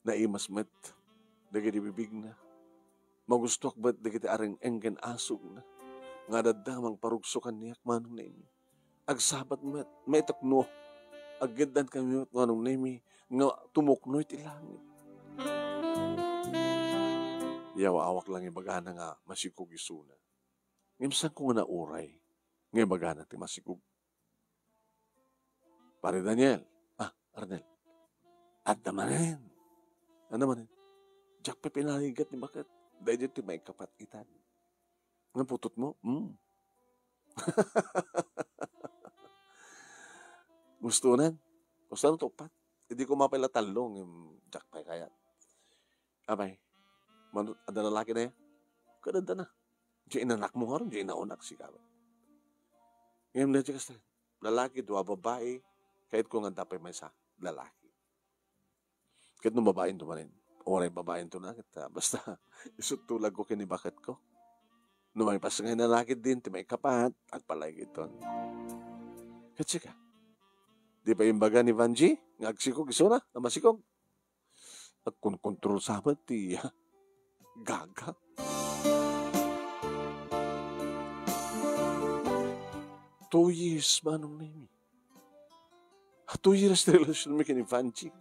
Naimas met dagiti bibigna. Magustoak met dagiti areng-eng ken asugna nga adda mangparugso kaniak, Manong Nemy. Agsabat met, maitekno. Aggiddan kami met, Manong Nemy, nga tumuknoy ti langit. Yaw-awak lang ibagana nga masikog isuna. Ngem saanko nga nauray nga ibagana ti masikog. Pare Daniel, ah, Arnel, adda manen. Ania manen? Diak pay pinarigat ni baket. Daydiay ti maikapat itan. Nga putotmo? Hmm. Gustonan? Gustonan to pat? Idi ko mapay la tallo, ngem diak pay kayat. Apay, mano, adda lalaki na ya? Kada adda na. Diay inanakmo ngarud, diay inaonak, sika. Ngem, daydiay kasta, lalaki, dua babai, kayatko nga adda pay maysa, lalaki. Ket no babainto manen, uray babainto na, ket, ah, basta, isu't tulagko ken ni baketko. No maipas nga lalaki din, ti maikapat, agpalaigidton. Ket sika, di pay imbaga ni Vangie, nga agsikog isuna, nga masikog? Agkonkontrol sa met ti gaga. Two years, Manong Nemy. Two years ti relationmi ken ni Vangie.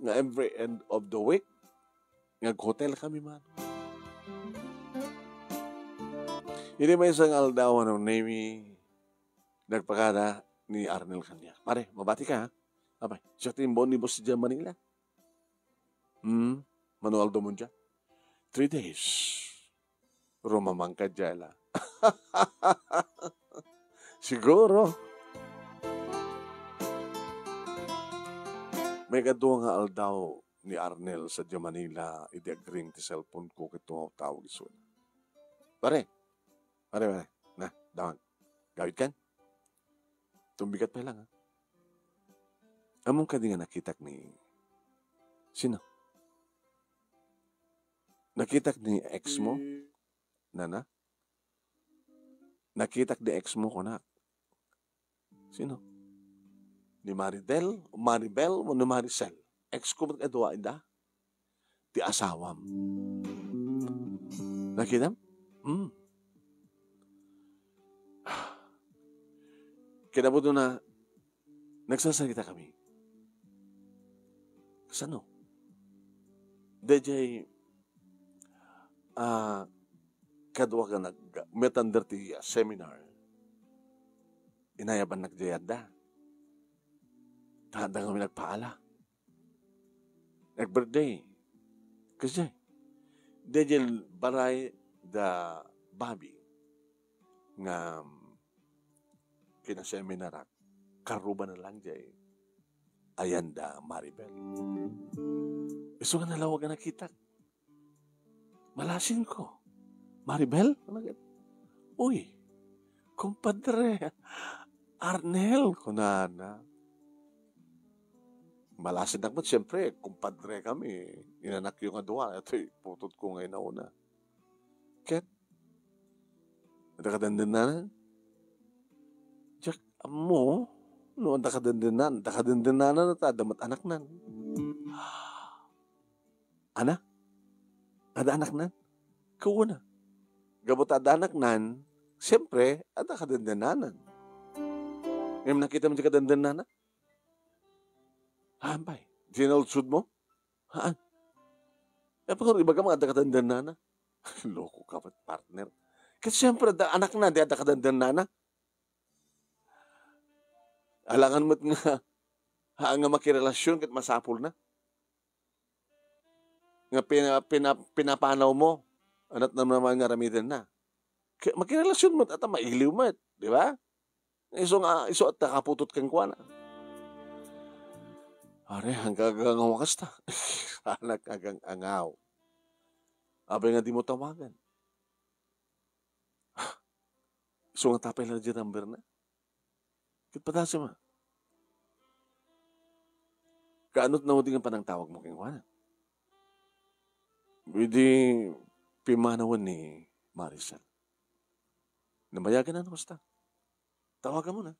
Nga every end of the week, nga aghotel kami, Manong. Idi maysa nga aldaw, Manong Nemy, nagpakada ni Arnel kaniak. Pare, mabati ka, ha? Apay, siak ti imbaon ni boss diay Manila. Hmm? Mano aldamon diay? Three days. Rumamang ka diay la. Siguro. Maikadua nga aldaw ni Arnel sadiay Manila, idi agring ti cellphone ko ket tumawtawag isuna. Pare, pare, pare, na, dawag. Gawid kan? Tumbigat pay lang, ha? Ammom kadi nga nakitak ni, sino? Nakitak ni ex mo? Nana? Nakitak ni ex mo, kunak. Sino? Ni Maridel, Maribel, wenno Maricel? Ex ko met kadua ida? Ti asawam. Nakitam? Hmm. Kinabuto na, nagsasarita kami. Kasano? Daydiay, ah, kadua ka nag-, met under ti, ah, seminar. Inayabannak diay adda. Ta adda kami nagpaala. Nag-birthday. Kasi, daydiay balay da Bobby nga kinaseminarak, karuba na lang diay ayan da Maribel. Isu nga nalawag a nakitak. Malasin ko. Maribel? Uy, kumpadre, Arnel, kunana. Malasinnak met, siyempre, kumpadre kami. Inanakyo nga dua, itoy putotko nga inauna. Ket, adda kadendennana? Diak ammo, no adda kadendennan, adda kadendennanan, ta adda met anaknan. Ana? Adda anaknan? Kuna. Gapu ta adda anaknan, siyempre, adda kadendennanan. Ngem nakitam ti kadendennana? Haan pay. Di naudsod mo? Haan. E, pagaro, ibagam nga adda kadendenana. Loko ka met, partner. Ket siyempre, adda anakna, di adda kadendenana. Alangan met nga, Ha, nga makirelasion ket masapulna. Nga pina-, pina-, pinapanawmo, ania ti naman nga aramidenna. Ke-, makirelasion met, ata mailiw met, di ba? Isu nga, isu a ta kaputot kenkuana. Are, agang-angaw kasta. Anak, agang-angaw. Apay nga dimo tawagan? Isu nga tapay la diay number na. Ket padasem a. Kaano ti naudi nga panangtawagmo kenkuana? Idi pimmanawen ni Maricel. Nabayagan a no kasta. Tawagan mo na.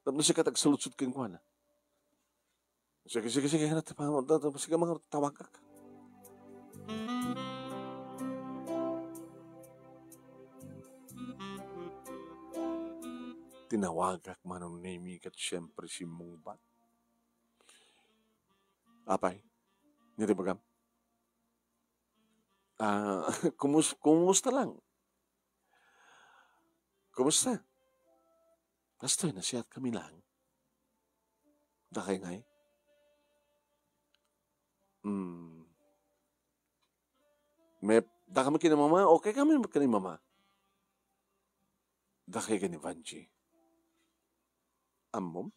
Tapno sika ti agsaludsod kenkuana. Sige, sige, sige. Ano, ta-, ta-, ta-, sige, mga tawagak. Tinawagak, Manong Nemy, ket siyempre simmungbat. Apay, ania ti ibagam? Ah, kumus-, kumusta lang? Kumusta? Kastoy, nasiatkami lang. Dakay ngay? Hmm. Met, dakami ken ni mama, okay kami met ken ni mama. Dakay ken ni Vangie. Ammom?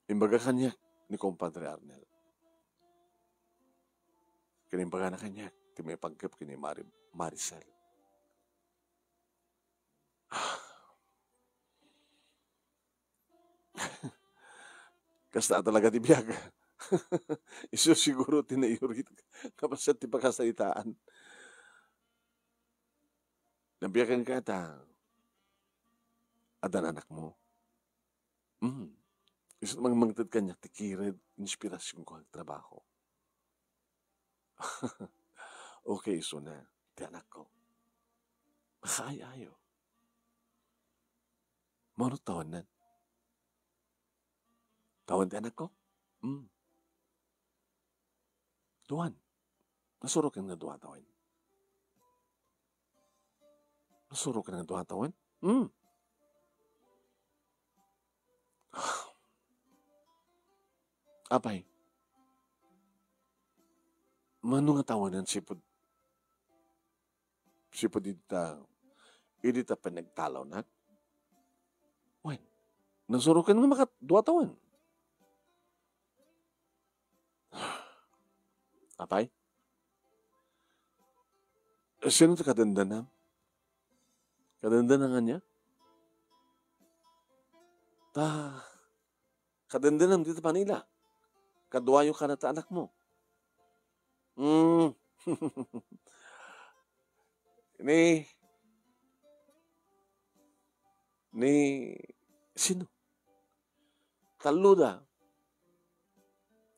Imbaga kaniak ni Compadre Arnel. Ken imbagana kaniak ti maipanggep ken ni Mari-, Maricel. Kasta talaga ti biag. Isu siguro ti naiurit nga paset ti pakasaritaan. Nabiagen ka ta addan anakmo. Mm. Isu mangmangted kaniak ti kired, inspirasionko nga agtrabaho. Okay, isuna ti anakko. Makaay-ayo. Mano tawennan? Tawen ti anakko? Mm. Duan. Nasuroken nga dua tawen. Nasuroken nga dua tawen? Mm. Apay, mano nga tawenan sipud, sipud ita, idi ta pinagtalawnak? Wen, nasuroken nga makadua tawen. Apay? Sino ti kadandanam? Kadandanam ania? Ta, kadandanam dita Manila. Kaduayo kada ta anakmo. Hmm. Ni, ni sino? Talloda.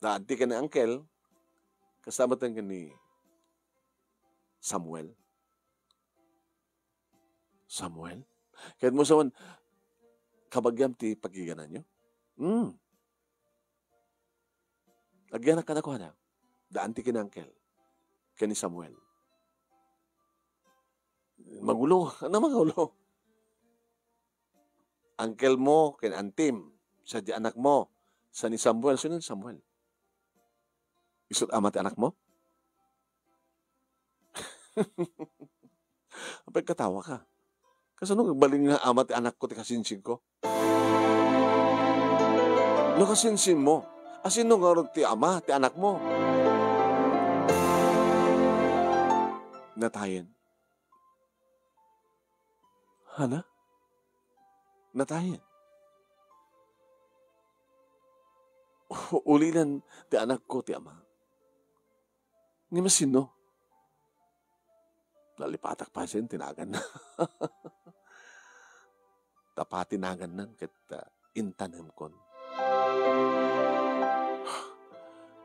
Da auntie ken ni uncle, kasta met ken ni Samuel. Samuel? Ket mo sawen, kabagiam ti pakigananyo? Hmm. Agyanak kadakuada. Da auntie ken ni uncle. Ken ni Samuel. Magulo. Ano magulo? Uncle mo ken auntie-m, sadiay anakmo, sa ni Samuel. Sino ni Samuel? Isu't ama ti anakmo? Apay, katawa ka. Kasano nga agbalin nga ama ti anakko ti kasinsinko? No kasinsinmo, asino ngarud ti ama ti anakmo? Natayen. Hana? Natayen. Ulinan ti anakko ti ama. Ngem asino? Nalipatak pay sa tinaganna. Ta pati nagannan ket, ah, intanemkon.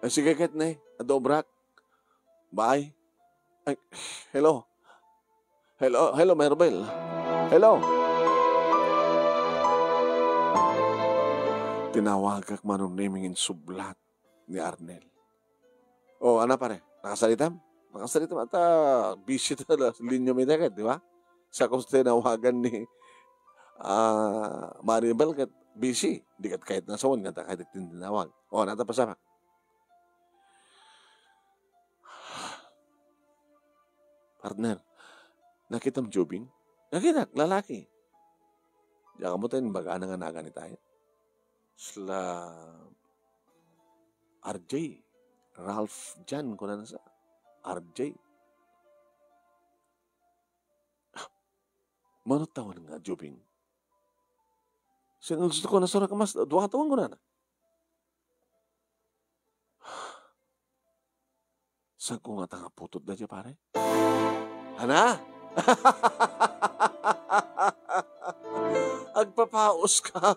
Ay, sige ket ne, adu obrak. Bye. Ay, hello. Hello, hello, Merbel. Hello. Tinawagak, Manong Neming, insublat ni Arnel. Oh, ana, pare? Nakasaritam? Nakasaritam ata, busy ta la linya mi dagit, di ba? Sa kung tinawagan ni, ah, Maribel ket busy. Di ket kayat nga asawan nga ta kayat ti tinawag. O, nata pasamak. Partner, nakitam Jubing? Nakitak, lalaki. Diak ammo ta imbagana nga nagan ita. Sla R J, Ralph Jan, kunana sa. R J. Mano tawen nga, Jubing? Sinulsol ko na sa kamas, dua tawen kunana. Saan ko nga ta nga putot da dya, pare? Ana? Agpapaos ka.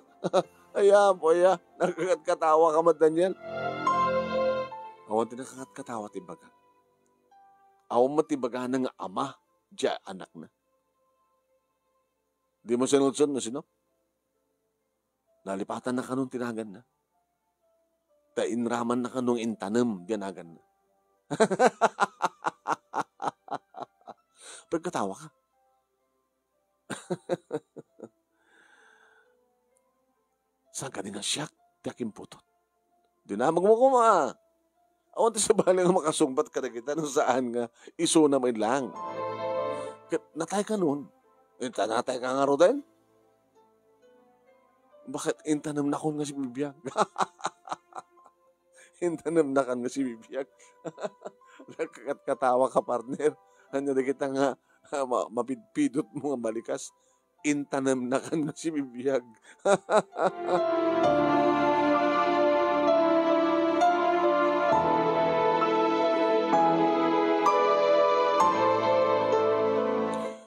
Ay, apo, ya. Nagkatawa ka man, Daniel. Awan ti nagkatawa ti baga. Awan man ti bagana nga ama, dya anak na. Di mo sinulsol no sino? Nalipatan na kanon ti naganna. Ta inraman na kanon intanem di naganna. Pagkatawa ka. Saan ka di nga siak ti akinputot? Dinamag mo koma. Awan ti sabali nga makasungbat kadagita no saan nga isuna met lang. Ket natay kanon. Ita natay ka nga ruden? Bakit intanem nakon nga si Bibiag? Intanem nakan nga si Bibiag. Nagkatawa ka, partner. Anya dagita nga, ah, ma-, mapidpidot mo nga malikas. Intanem nakan nga si Bibiag.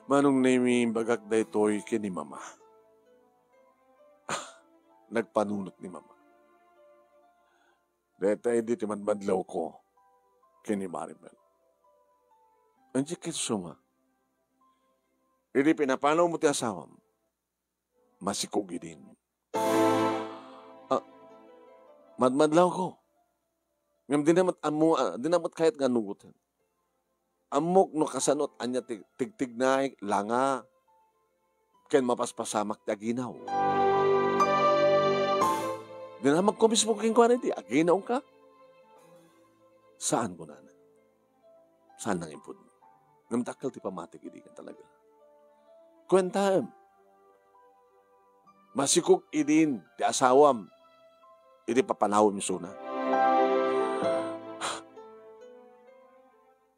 Manong Nemi, bagak daytoy ken ni Mama. Ah, nagpanunot ni Mama. Dayta idi ti madmadlawko ken ni Maribel. Ania ket suma? Idi pinapanawmo ti asawam, masikog idin. Ah, madmadlawko. Ngem dina met ammo, ah, dina met kayat nga nugoten. Ammok no kasano ania ti tigtignay, langa, ken mapaspasamak ti aginaw. Dinamagko mismo kenkuana idi, "Aginaw ka?" "Saan," kunana. "Saan nang impudno?" Ngem dakkel ti pammatik idi nga talaga. Kuentaem. Masikog idin ti asawam idi papanawem isuna.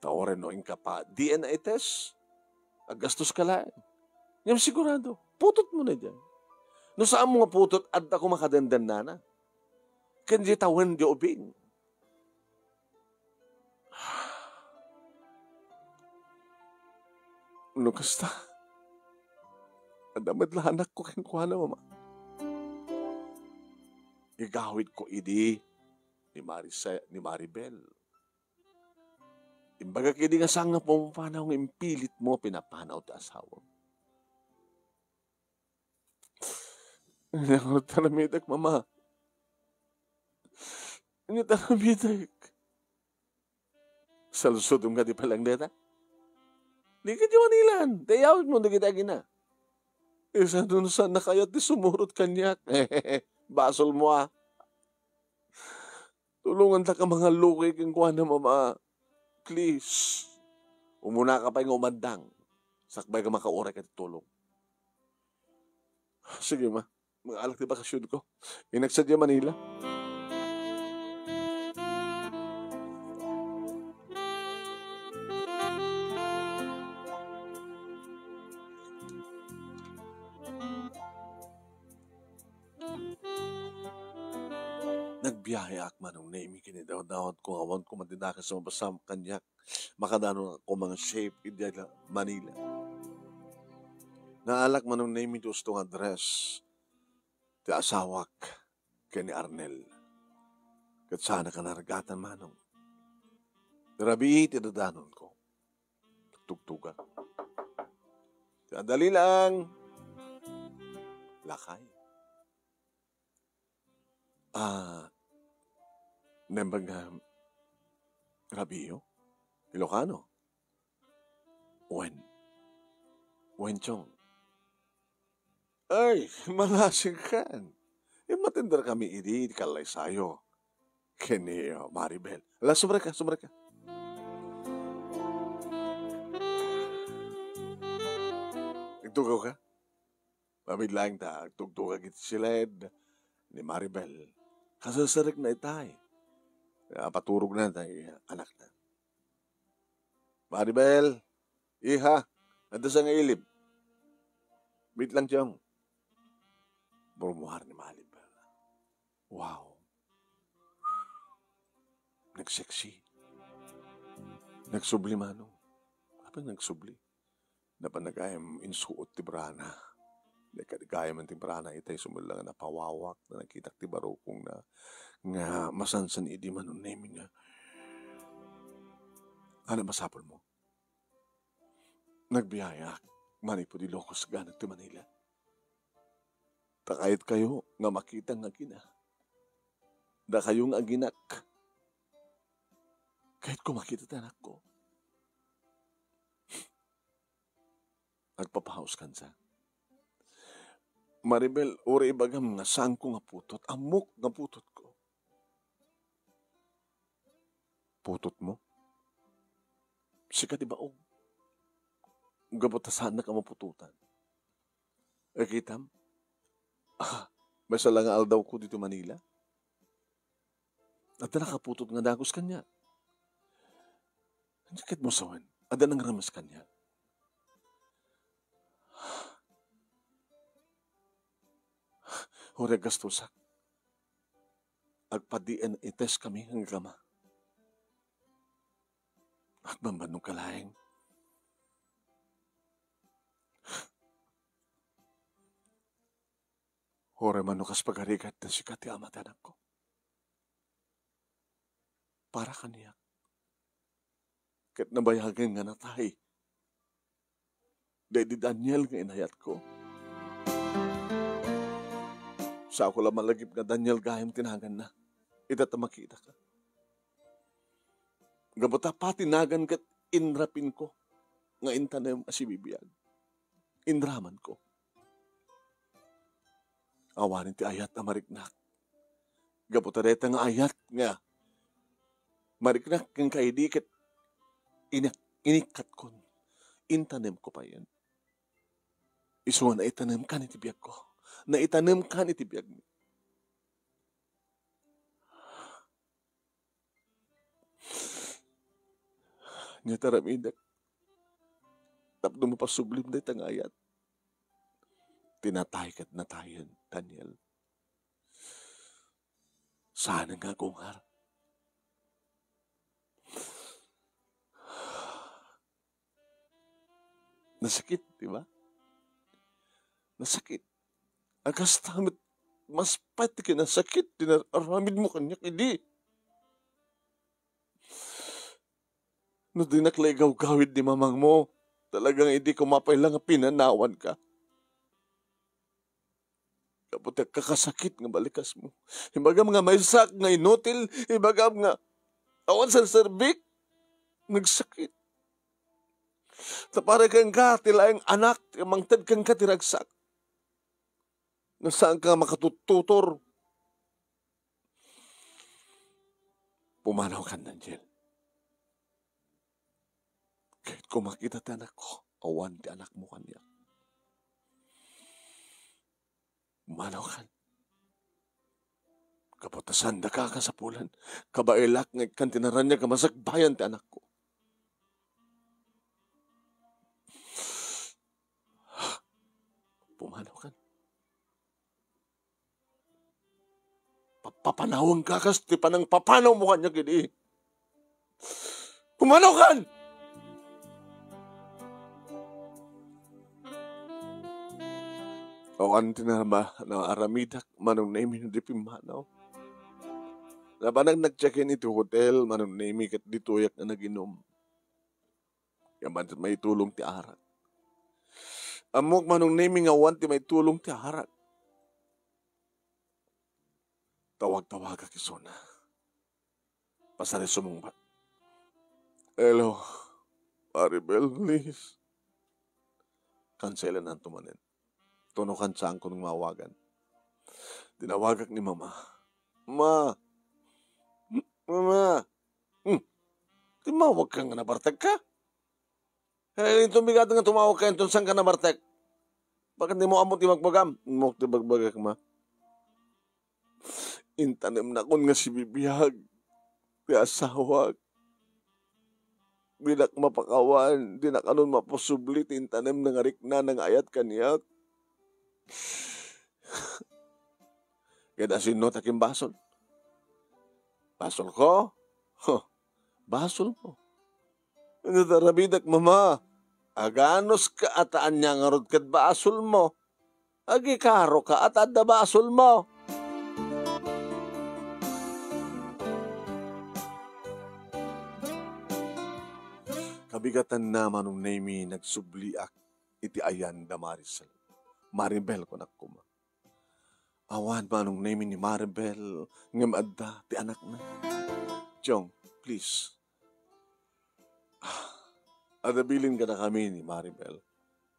Ta uray no inka pa D N A test, aggastos ka laeng. Ngem sigurado, putot mo na diay. No saan mo nga putot, adda ko makadendennana. Ken di tawen di ubing. No kasta, adda met la anakko kenkuana, Mama. Igawidko idi ni Marisa-, ni Maribel. Imbagak idi nga saan nga pumapanaw nga impilit mo pinapanaw ti asawam. Ania nga taramidak, Mama? Ania taramidak? Saludsodem nga di palang deta? Di ka di manilan. Dayawit mo dagiti agina. Isano no saan na kayat ti sumurot kaniak? Basol mo, ah. Tulonganta ka mangallugi kenkuana, Mama. Please. Umuna ka pay nga umaddang. Sakbay ka makauray ka ti tulong. Sige, Ma. Mangalak ti bakasionko. Innak sadiay Manila. Nagbiaheak, Manong Nemi, ken idawdawatko nga awan koma ti dakes a mapasamak kaniak. Makadanon koma nga safe idiay Manila. Naalak, Manong Nemi, ti usto nga address ti asawak ken ni Arnel. Ket saanak a naragatan, Manong. Rabii ti dadanonko. Tugtugan. Ti adda lang. Lakay. Ah, naimbag nga rabiiyo? Ilocano? Wen. Wen, Chong. Ay, manasingkan. Atenderkami idi iti kallaysayo ken ni, uh, Maribel. Ala, sumrek ka, sumrek ka. Nagtugaw ka? Mamid laeng ta agtugtugak iti siled ni Maribel. Kaserserekna itay. Apaturogna tay anakna. "Maribel, iha, adda sa nga ilib." "Wait lang, Chong." Burmuar ni Maribel. Wow. Nagseksi. Nagsubli, manong. Apay nagsubli? Napan gayam insuot ti brana. Nagkadi gayam ti brana itay sumella nga napawawak, ta nakitak ti barukongna nga masansan idi, Manong Nemi, nga, "Ano masapulmo?" "Nagbiayak manipud Ilocos, ganak ti Manila. Ta kayatkayo nga makita nga agina. Dakayo nga aginak. Kayatko makita ti anakko." Agpapahauskansa. "Maribel, uray ibagam nga saanko nga putot. Ammok nga putotko." "Putotmo? Sika ti baog. Gapu ta saannak a maputotan. Ay, kitam? Ah, maysa la nga aldawko ditoy Manila. Adda nakaputot nga dagus kaniak. Ania ketdin sawen? Adda nangrames kaniak." "Uray aggastusak. Agpa-D N A test kami nga agkama. Agbambanogka laeng. Uray mano kas pagarigat ta sika ti ama ti anakko. Para kaniak. Ket nabayagen nga natay daydi Daniel nga inayatko. Saoka la malagip nga Daniel gayam ti naganna, ita ta makitaka. Gapu ta pati nagan ket inrapinko nga intanem a sibibiag. Inramanko. Awanen ti ayat a mariknak. Gapu ta dayta nga ayat nga mariknak kenka idi ket inak-, inikkatkon, intanemko payen. Isu nga naitanemkan iti biagko. Naitanemkan iti biagmi. Ania ti aramidek tapno mapasublim dayta nga ayat? Ti natay ket natayen, Daniel. Saan nga agungar?" Nasakit, di ba? Nasakit. Kasta met, mas pay ti kinasakit ti naaramidmo kaniak idi. No dinak la igawgawid ni mamangmo, talagang idi koma pay la nga pinanawanka. Gapu ti agkakasakit nga balikasmo. Ibagam nga maysak nga inutil, ibagam nga awan serserbik, nagsakit. Ta para kenka ti laeng anak ti mangted kenka ti ragsak. Nga saanka nga makatuttutor. Pumanawkan, Daniel. Kayatko makita ti anakko. Awan ti anakmo kaniak. Pumanawkan. Gapu ta saandaka a kasapulan. Kabaelak nga ikkan ti naraniag a masakbayan ti anakko. Pumanawkan. Papapanawanka kas ti panangpapanawmo kaniak idi. Pumanawkan! Awan ti narama-, naaramidak, Manong Nemi, no di pimmanaw. Napanak nagcheck-in iti hotel, Manong Nemi, ket ditoyak nga nag-inum. Awan ti maitulong ti arak. Ammok, Manong Nemi, nga awan ti maitulong ti arak. Tawag-tawagak isuna. Pasari sumungbat. "Hello, Maribel, please." Kanselananto manen. Tunukan saanko nga maawagan. Tinawagak ni Mama. "Ma! Mama! Hmm. Timmawagka nga nabartekka? Eh, inton bigat nga tumawagka, inton saanka nabartek? Bakit dimo ammo ti ibagbagam?" Immok ti ibagbagak, Ma. Intanemnakon nga sibibiag ti asawak. Dinak mapakawan, dinak kanon maposubli ti intanemna nga riknana nga ayat kaniak. Ket asino ti akimbasol? Basolko? Huh, basolmo. Nadarabidek, Mama. Aganuska a ta ania ngarud ket basolmo. Agikaroka a ta adda basolmo. Kabigatanna, Manong Nemy, nagsubliak iti ayan da Maricel. Maribel, kunak koma. Awan, Manong Nemy, ni Maribel ngem adda ti anakna. Chong, please. Ah, adda bilin kadakami ni Maribel.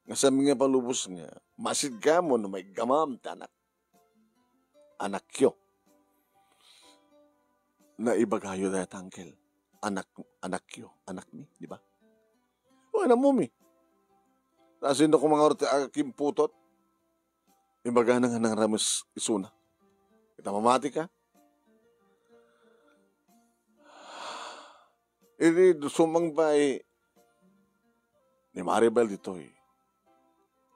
Nga saan nga palubos nga, masidkamon no maiggamam ti anak. Anakyo. Naibagayo dayta, Uncle. Anak, anakyo, anakmi, di ba? O, anammomi. Asino koma ngarud ti akimputot? Ibagana nga nangrames isuna. Ita mamati ka? Idi sumangpay ni Maribel ditoy,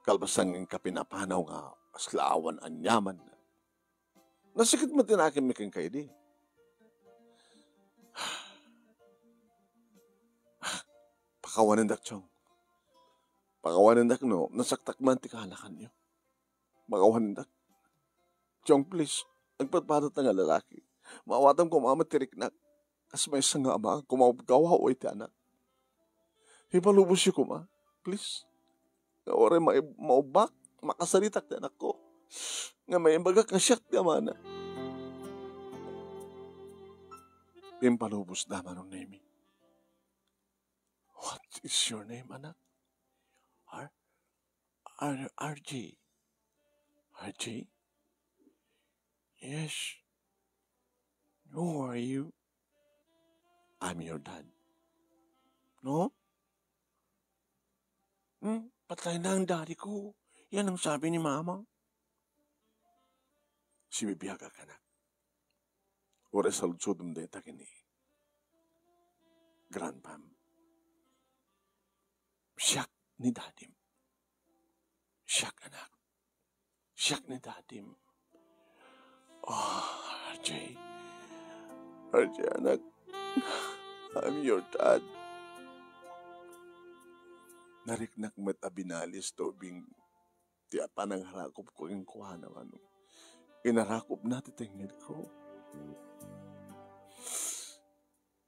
kalpasan nga inka pinapanaw nga kasla awan aniaman. Nasikit met ti nakemmi kenka idi. Pakawanendak, Chong. Pakawanendak no nasaktak man ti kaanakanyo. Pakawanendak. Chong, please. Agpadpadata nga lalaki. Maawatam koma met ti riknak. Kas maysa nga ama, kumawkawaw iti anak. Ipalubosyo koma, please. Nga uray mai-, maubbak, makasaritak ti anakko. Nga maimbagak nga siak ti amana. Impalubosda, Manong Nemy. What is your name, anak? R-, R-, R J. R J? Yes. Who are you? I'm your dad. No? Hmm? Patay na ang daddy ko. Yan ang sabi ni Mama. Sibibiagak, anak. Uray saludsodem dayta ken ni grandpam. Siak ni dadim. Siak, anak. Siak ni dadim. Oh, R J. R J, anak. I'm your dad. Nariknak met a binalis ti ubing ti panangarakupko kenkuana, Manong. Inarakupna ti tengngedko.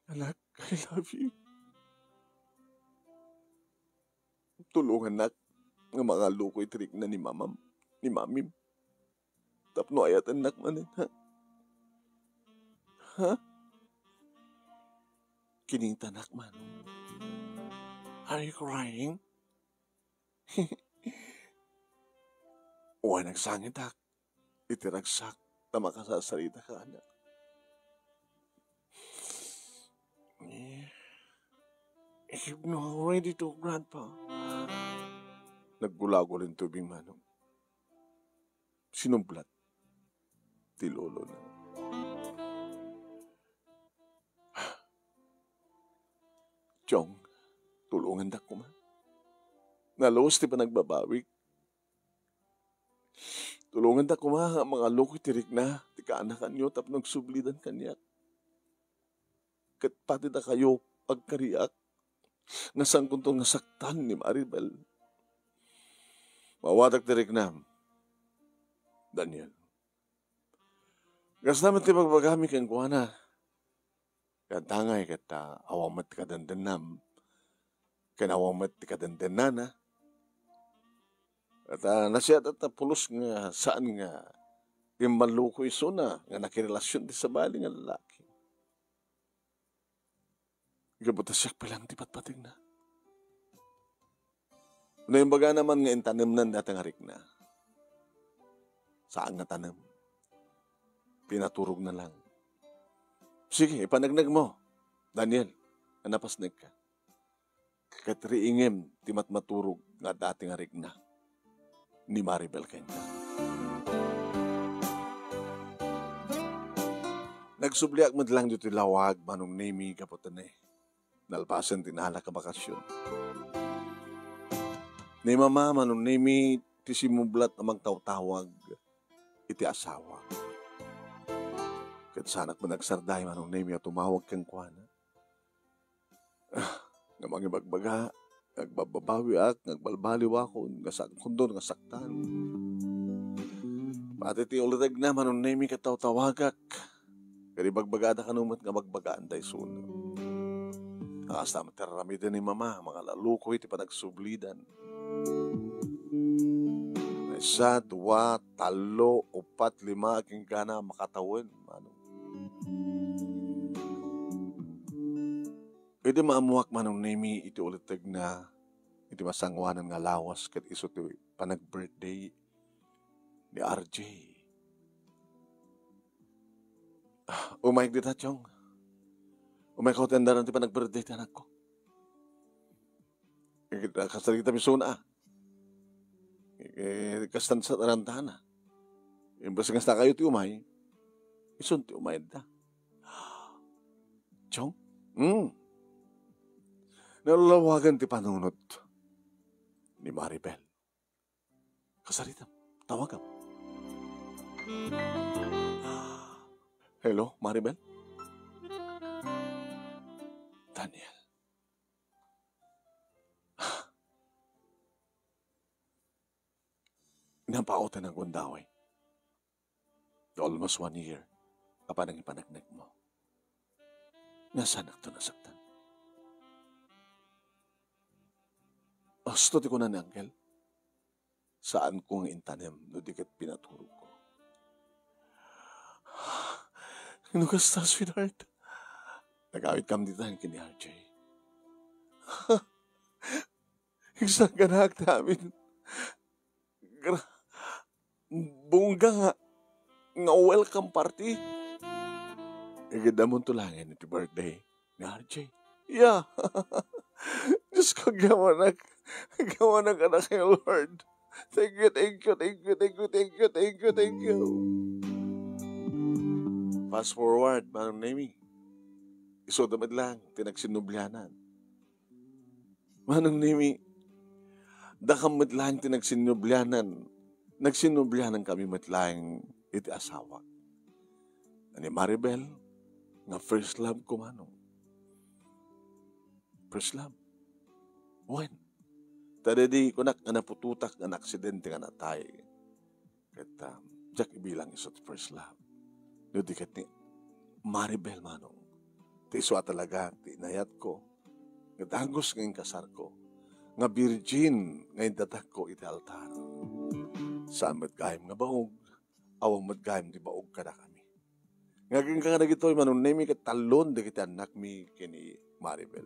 Anak, I love you. Tulongannak nga mangalluko iti rikna ni mamam, ni mamim. Tapno ayatennak manen, ha? Ha? Kinitanak, Manong. Are you crying? Wen, agsangitak iti ragsak ta makasarsarita ka, anak. Eh, if you know already to, Grandpa. Naggulagol ti ubing, Manong. Sinublat ti lolona. Chong, tulongandak koma. Nalus ti panagbabawik. Tulongandak koma nga mangalluko iti rikna ti kaanakanyo tapno agsublidan kaniak. Ket pati dakayo, agkariak, nga saankonto nga saktan ni Maribel. Maawatak ti riknam, Daniel. Kasta met ti bagbagami kenkuana. Ket angay ket, ah, awan met ti kadendennam, ken awan met ti kadendennana. Ket, ah, nasiat ta pulos nga saan nga immalluko isuna nga nakirelasion ti sabali nga lalaki. Gapu ta siak pay laeng ti patpategna. No imbagana man nga intanemnan dayta nga rikna, saan nga tanem. pinaturogna lang. Sige, ipanagneg mo, Daniel, a napasnekka. Ket riingem ti matmaturog nga adda ti ngarikna ni Maribel kenka. Nagsubliak met lang ditoy lawag, Manong Nemi, gapu ta ne, nalpasen ti naalak a bakasion. Ni Mama, Manong Nemi, ti simmublat a mangtawtawag iti asawa. Ket saanak met agsardeng, Manong Nemi, a tumawag kenkuana. Ah, nga mangibagbaga, nga agbabbabawiak, nga agbalbaliwakon, nga saankondo nga saktan. Pati ti ulitegna, Manong Nemi, ket tawtawagak. Ket ibagbagada kano met nga bagbagaan ta isuna. Kasta met ti aramiden ni Mama, mangalalukoy ti panagsublidan. Isa, dua, tallo, upat, lima, kinggana, makatawen, Manong. Idi maammoak, Manong Nemi, iti ulitegna, iti masangoanan nga lawas ket isu ti panag-birthday ni R J. Ah, umayek dita, Chong. Umayek ti andaran ti panag-birthday ti anakko. Eh, kasarita mi isuna, ah. Eh, kastan sa tarantana. Imbes nga kayo ti umay, isun ti umay da. Chong? Hmm. Nalalawagan ti panunot ni Maribel. Kasarita, tawagam. Hello, Maribel? Daniel. Napaotan ang gundaway. Almost one year a panangipanagnekmo. Nga saanakto nasaktan. Asto ti kuna ni Angel, saanko nga intanem no di ket pinaturogko. No kasta, sweetheart, nagawitkam dita ken ni R J. Igsanganak ti amin. Gra-, bongga nga, nga welcome party. Igid amonto laengen iti birthday ni R J. Yeah. Diyos ko, agyaman ak. Agyaman ak, anak, Lord. Thank you, thank you, thank you, thank you, thank you, thank you, thank you. Fast forward, Manong Nemi. Isuda met lang ti nagsinnublianan. Manong Nemi, dakam met laeng ti nagsinnublianan. Nagsinnublianan kami met laeng iti asawa. Ni Maribel, nga first love ko, Manong. First love? When? Ta daydi kunak nga naputotak nga naaksidente nga natay. Ket, ah, diak ibilang isu ti first love. No di ket ni Maribel, Manong, ti isu a talaga ti inayatko, nga dagus nga inkasarko, nga birgin nga indatakko iti altar. Saan met gayam nga baog, awan met gayam ti baog kadakami. Nga agingga kadagitoy, Manong Nemi, ket tallon dagiti annakmi ken ni Maribel.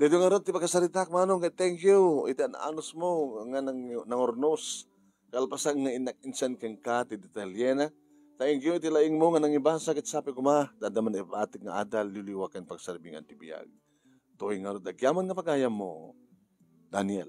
Daytoy ngarud ti pakasaritak, Manong, ket thank you iti an-anusmo nga nang-, nangurnos. Kalpasan nga innak insan kenka ti detalyena. Thank you iti laingmo nga nangibasa ket sapay koma, ta adda man ipatik nga adal, liwliwa ken pagsarbingan ti biag. Toy ngarud agyaman nga pagayammo, Daniel.